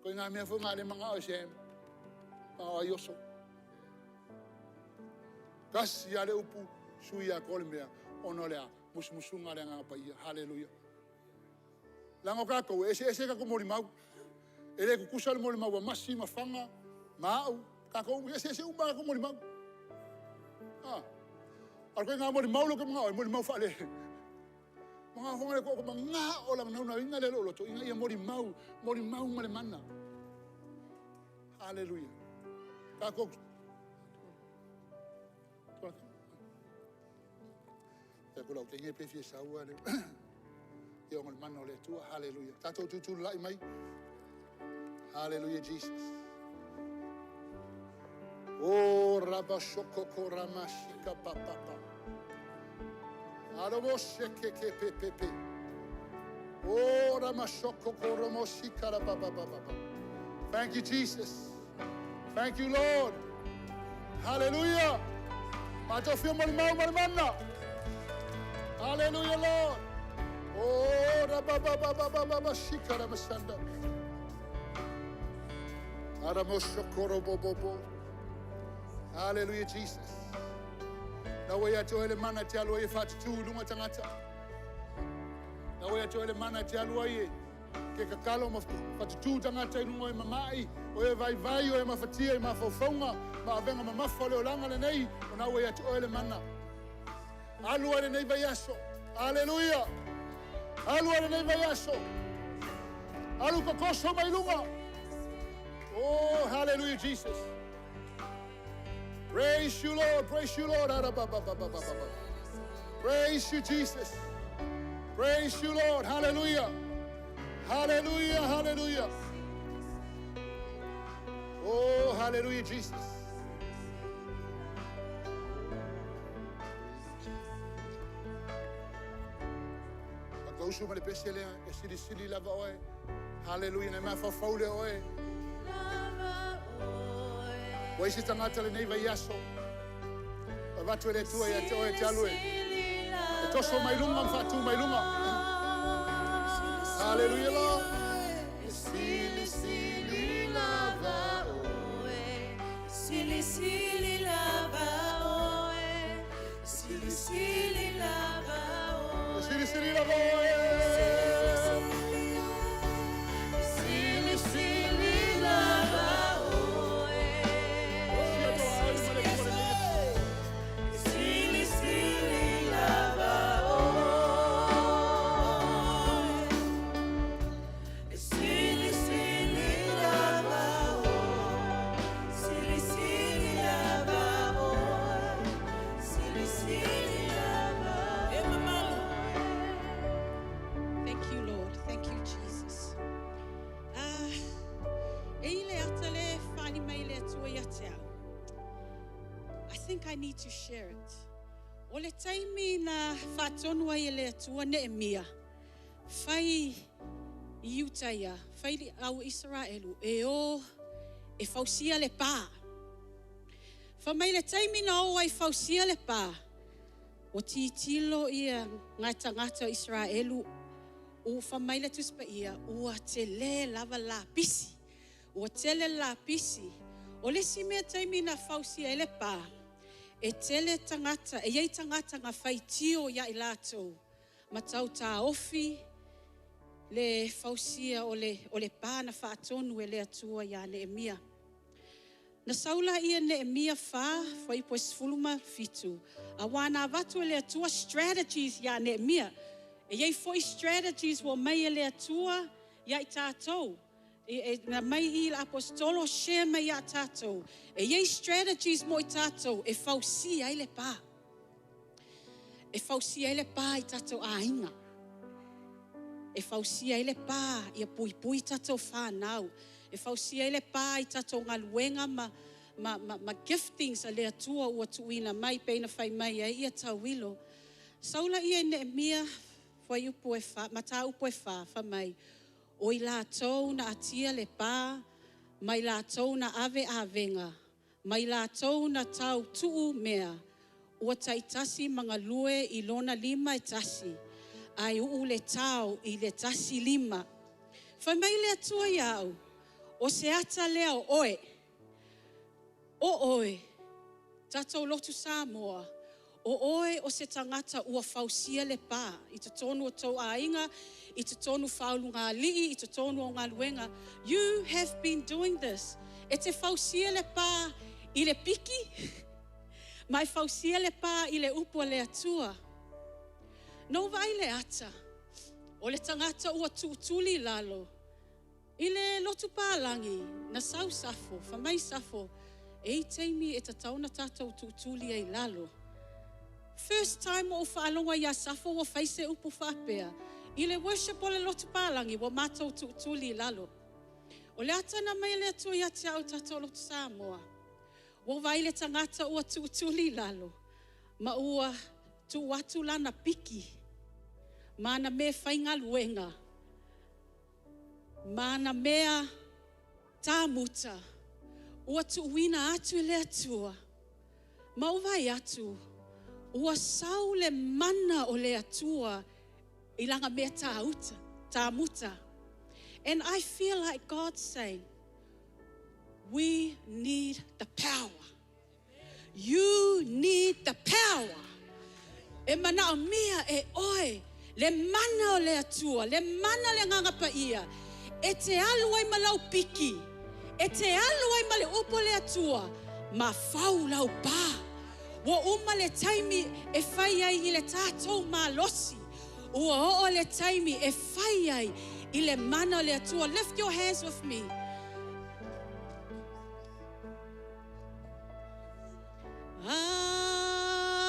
Ituaiga mea foi na lea e manao ai Sam, manao ai Oso. Tasi lava le upu, sui atoa le mea, ona o le a? Musumusuga a le Agaga Paia. Haleluia. Leaga o tatou, e eseese tatou molimau. E le tutusa le molimau a Masi ma Faga ma au, tatou e eseese uma lava tatou molimau. Ah. A o le ituaiga molimau lea ou te manao ai, molimau faale Manao foi le ko manao la naunauina le loloto ina ia molimau, molimau ma le mana. Haleluia. Tatou Ia ko lau teine pe fia sau le. Ia o le mana o le Atua. Haleluia. Tatou tutulai mai. Haleluia Jesus. O rabashoko ramashika papa. Aramo-sheke-ke-pe-pe-pe. Oh, ramashoko-koromo-shikara-ba-ba-ba-ba. Thank you, Jesus. Thank you, Lord. Hallelujah. Matou fia molimau ma le mana. Hallelujah, Lord. Oh, rababababababa, shikara-masanda. Aramoshokorobobobo. Hallelujah, Jesus. Na ua ia te oe le mana e te alu ai e faatutū i luga tagata. Na ua ia te oe le mana e te alu ai e ke tatalo ma faatutū tagata i luga o e mama'i, o e vaivai, o e mafatia i mafaufauga ma avega mamafa o le olaga lenei, o na ua ia te oe le mana. Alu ai lenei vaiaso. Aleluia! Alu ai lenei vaiaso. Alu totoso mai luga. Oh, hallelujah, Jesus. Praise you, Lord. Praise you, Lord. Praise you, Jesus. Praise you, Lord. Hallelujah. Hallelujah. Hallelujah. Oh, hallelujah, Jesus. Tausu ma le pese lea, e silisili lava oe. Haleluia, nei mafaufau lea oe. Ua isi tagata lenei vaiaso. Avatu e le Atua ia te oe e te alu e. E toso mai luga ma faatu mai luga. Haleluia, Lord. think I need to share it. O le taimi na faatonu ai e le Atua Neemia, fai i Iutaia, fai i le au Isaraelu, e o e fausia le pa. Fai mai le taimi na o ai fausia le pa, ua tilotilo ia nai tagata o Isaraelu, ua fai mai le Tusi Paia, ua tele lava lapisi. Ua tele lapisi. O le isi mea taimi na fausia ai le pa, e tele tagata, e i ai tagata na faitio ia i latou, ma tau taofi le fausia o le pa na faatonu e le Atua ia Neemia. Na sau laia Neemia 4, fuaiupu e 17, auā na avatu e le Atua strategies ia Neemia. E i ai foi strategies ua aumai e le Atua ia i tatou. E, na mai i le aposetolo share mai ia tatou. E i ai strategies mo i tatou e fausia ai le pa. E fausia ai le pa i tatou aiga. E fausia ai le pa ia puipui tatou whānau. E fausia ai le pa i tatou galuega ma giftings a le Atua ua tuuina mai pe ina fai mai ai ia tauilo. Sau laia i Neemia fuaiupu e 4, mataupu e 4, fai mai, o i latou na atia le pa, mai latou na ave avega, mai latou na tau tuu mea, ua taitasi ma galue i lona lima e tasi, ae uu le tao i le tasi lima. Fai mai le Atua ia au, o se ata lea o oe, o oe, tatou lotu Samoa, o oe o se tagata ua fausia le pa i totonu o tou aiga, i totonu faaulugalii, i totonu o galuega. You have been doing this. E te fausia le pa i le piki, ma e fausia le pa i le upu a le Atua. Na ou vaai le ata, o le tagata ua tuutuli i lalo, i le lotu palagi, na sau Safo, fai mai Safo, e i taimi e tatau ona tatou tuutuli ai i lalo. First time ua ou faalogo ia Safo ua fai se upu faapea, i le worship o le lotu palagi, ua matou tuutuli i lalo. O le ata na aumai e le Atua ia te au tatou lotu Samoa, ua vaai le tagata ua tuutuli i lalo, ma ua tuu atu lana piki, ma ana mea faigaluega, ma ana mea tāmuta, ua tuuina atu i le Atua. Ma ou vaai atu, ua sau le mana o le Atua i lana mea tāuta, tāmuta. And I feel like God saying, we need the power. You need the power. E manaomia e oe le mana o le Atua, le mana le Agaga Paia, e te alu ai ma lau piki, e te alu ai ma le upu a le Atua, ma fau lau pa. Ua uma le taimi e fai ai i le tatou malosi. Ua oo le taimi e fai ai i le mana o le Atua. Lift your hands with me.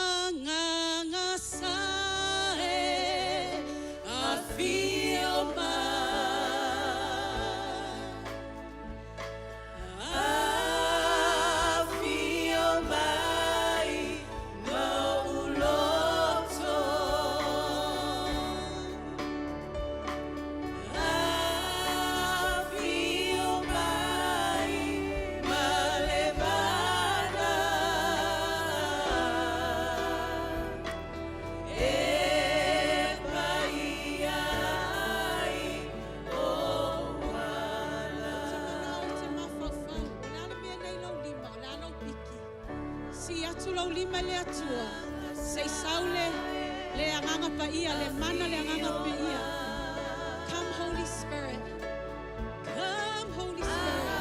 Agaga sa e afio mai. Afio mai lou loto. Afio mai ma le mana. E paia ai ou ala. Te manao te mafaufau, o le a le mea nei lau lima, o le a lau piki. Sii atu lau lima i le Atua, se i sau le Agaga Paia, le mana le Agaga Paia. Come Holy Spirit. Come Holy Spirit.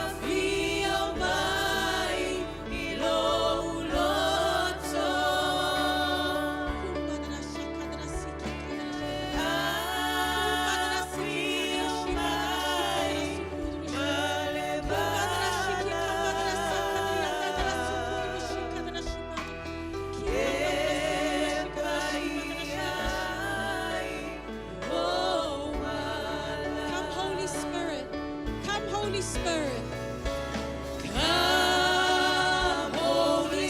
Afio mai i lou loto. Afio mai ma le mana. E paia ai ou ala. Come Holy Spirit. Come Holy Spirit. Come Holy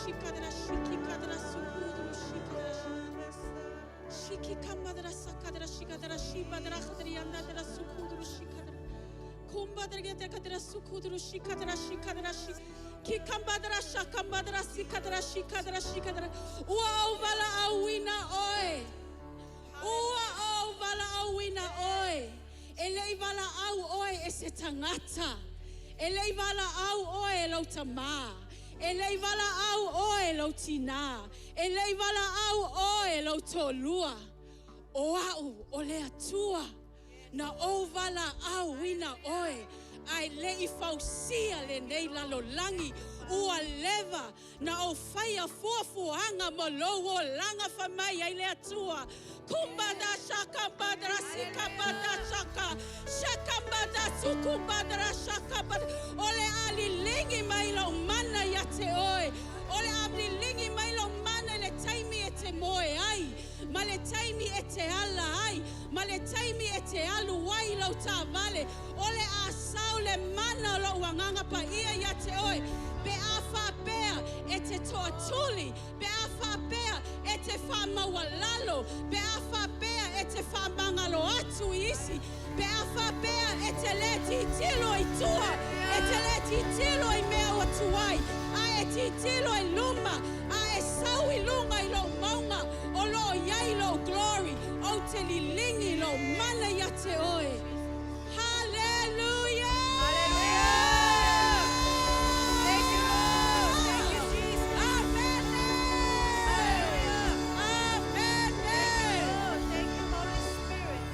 shikadra shikikadra sukudru shikadra shikikamadra sakadra shikadra shibadra khadriyanadra sukudru shikadra kumbadra kadra sukudru shikadra shikadra shik kikambadra shakambadra sikadra shikadra shikadra ua au vala auina oe ua au vala auina oe e lei vala au oe e se tangata e lei vala au oe e lau tamā e lei vala au oe e lau tinā e lei vala au oe e lau tōlua o au o le atua na ou vala au ina oe ai le i fausia le nei lalo langi ua leva na o whaia fuafuaga mo lou olaga famai ai le atua kumbada shaka badra sika bada shaka shaka bada suku badra shaka bada o le aliligi mai lou mana ia te oe o le aliligi mai lou mana i le taimi e te moe ai ma le taimi e te ala ai ma le taimi e te alu ai lau taavale o le a sau le mana o lou agaga paia ia te oe pe a faapea e te toatuli pe a faapea e te faamaualalo pe a faapea e te faamagalo atu i isi pe a faapea e te lē titilo i tua e te lē titilo i mea ua tuai a e titilo i luma a e sau i luga i lou mauga o loo iai lou glory ou te liligi lou mana ia te oe. Hallelujah! Hallelujah! Thank you, Lord. Thank you, Jesus. Amen. Hallelujah. Amen. Lord, thank you, Holy Spirit.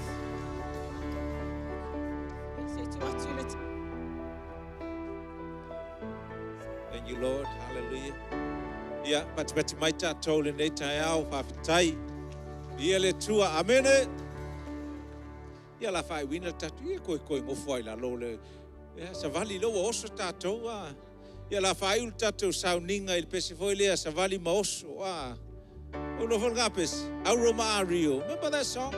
Se tu atu le Thank you, Lord. Hallelujah. Ia, patipati mai tātou lenei taeao, faafetai. Ia le Atua, amene. Ia la faaiuina tatou, ia koe koe gofo ai lalo le. Ia, savali le ua oso tātou, a. Ia la faaiu le tatou sauniga i le pese foi lea, savali ma oso, a. O lo foi pese, Auro ma Ario. Remember that song?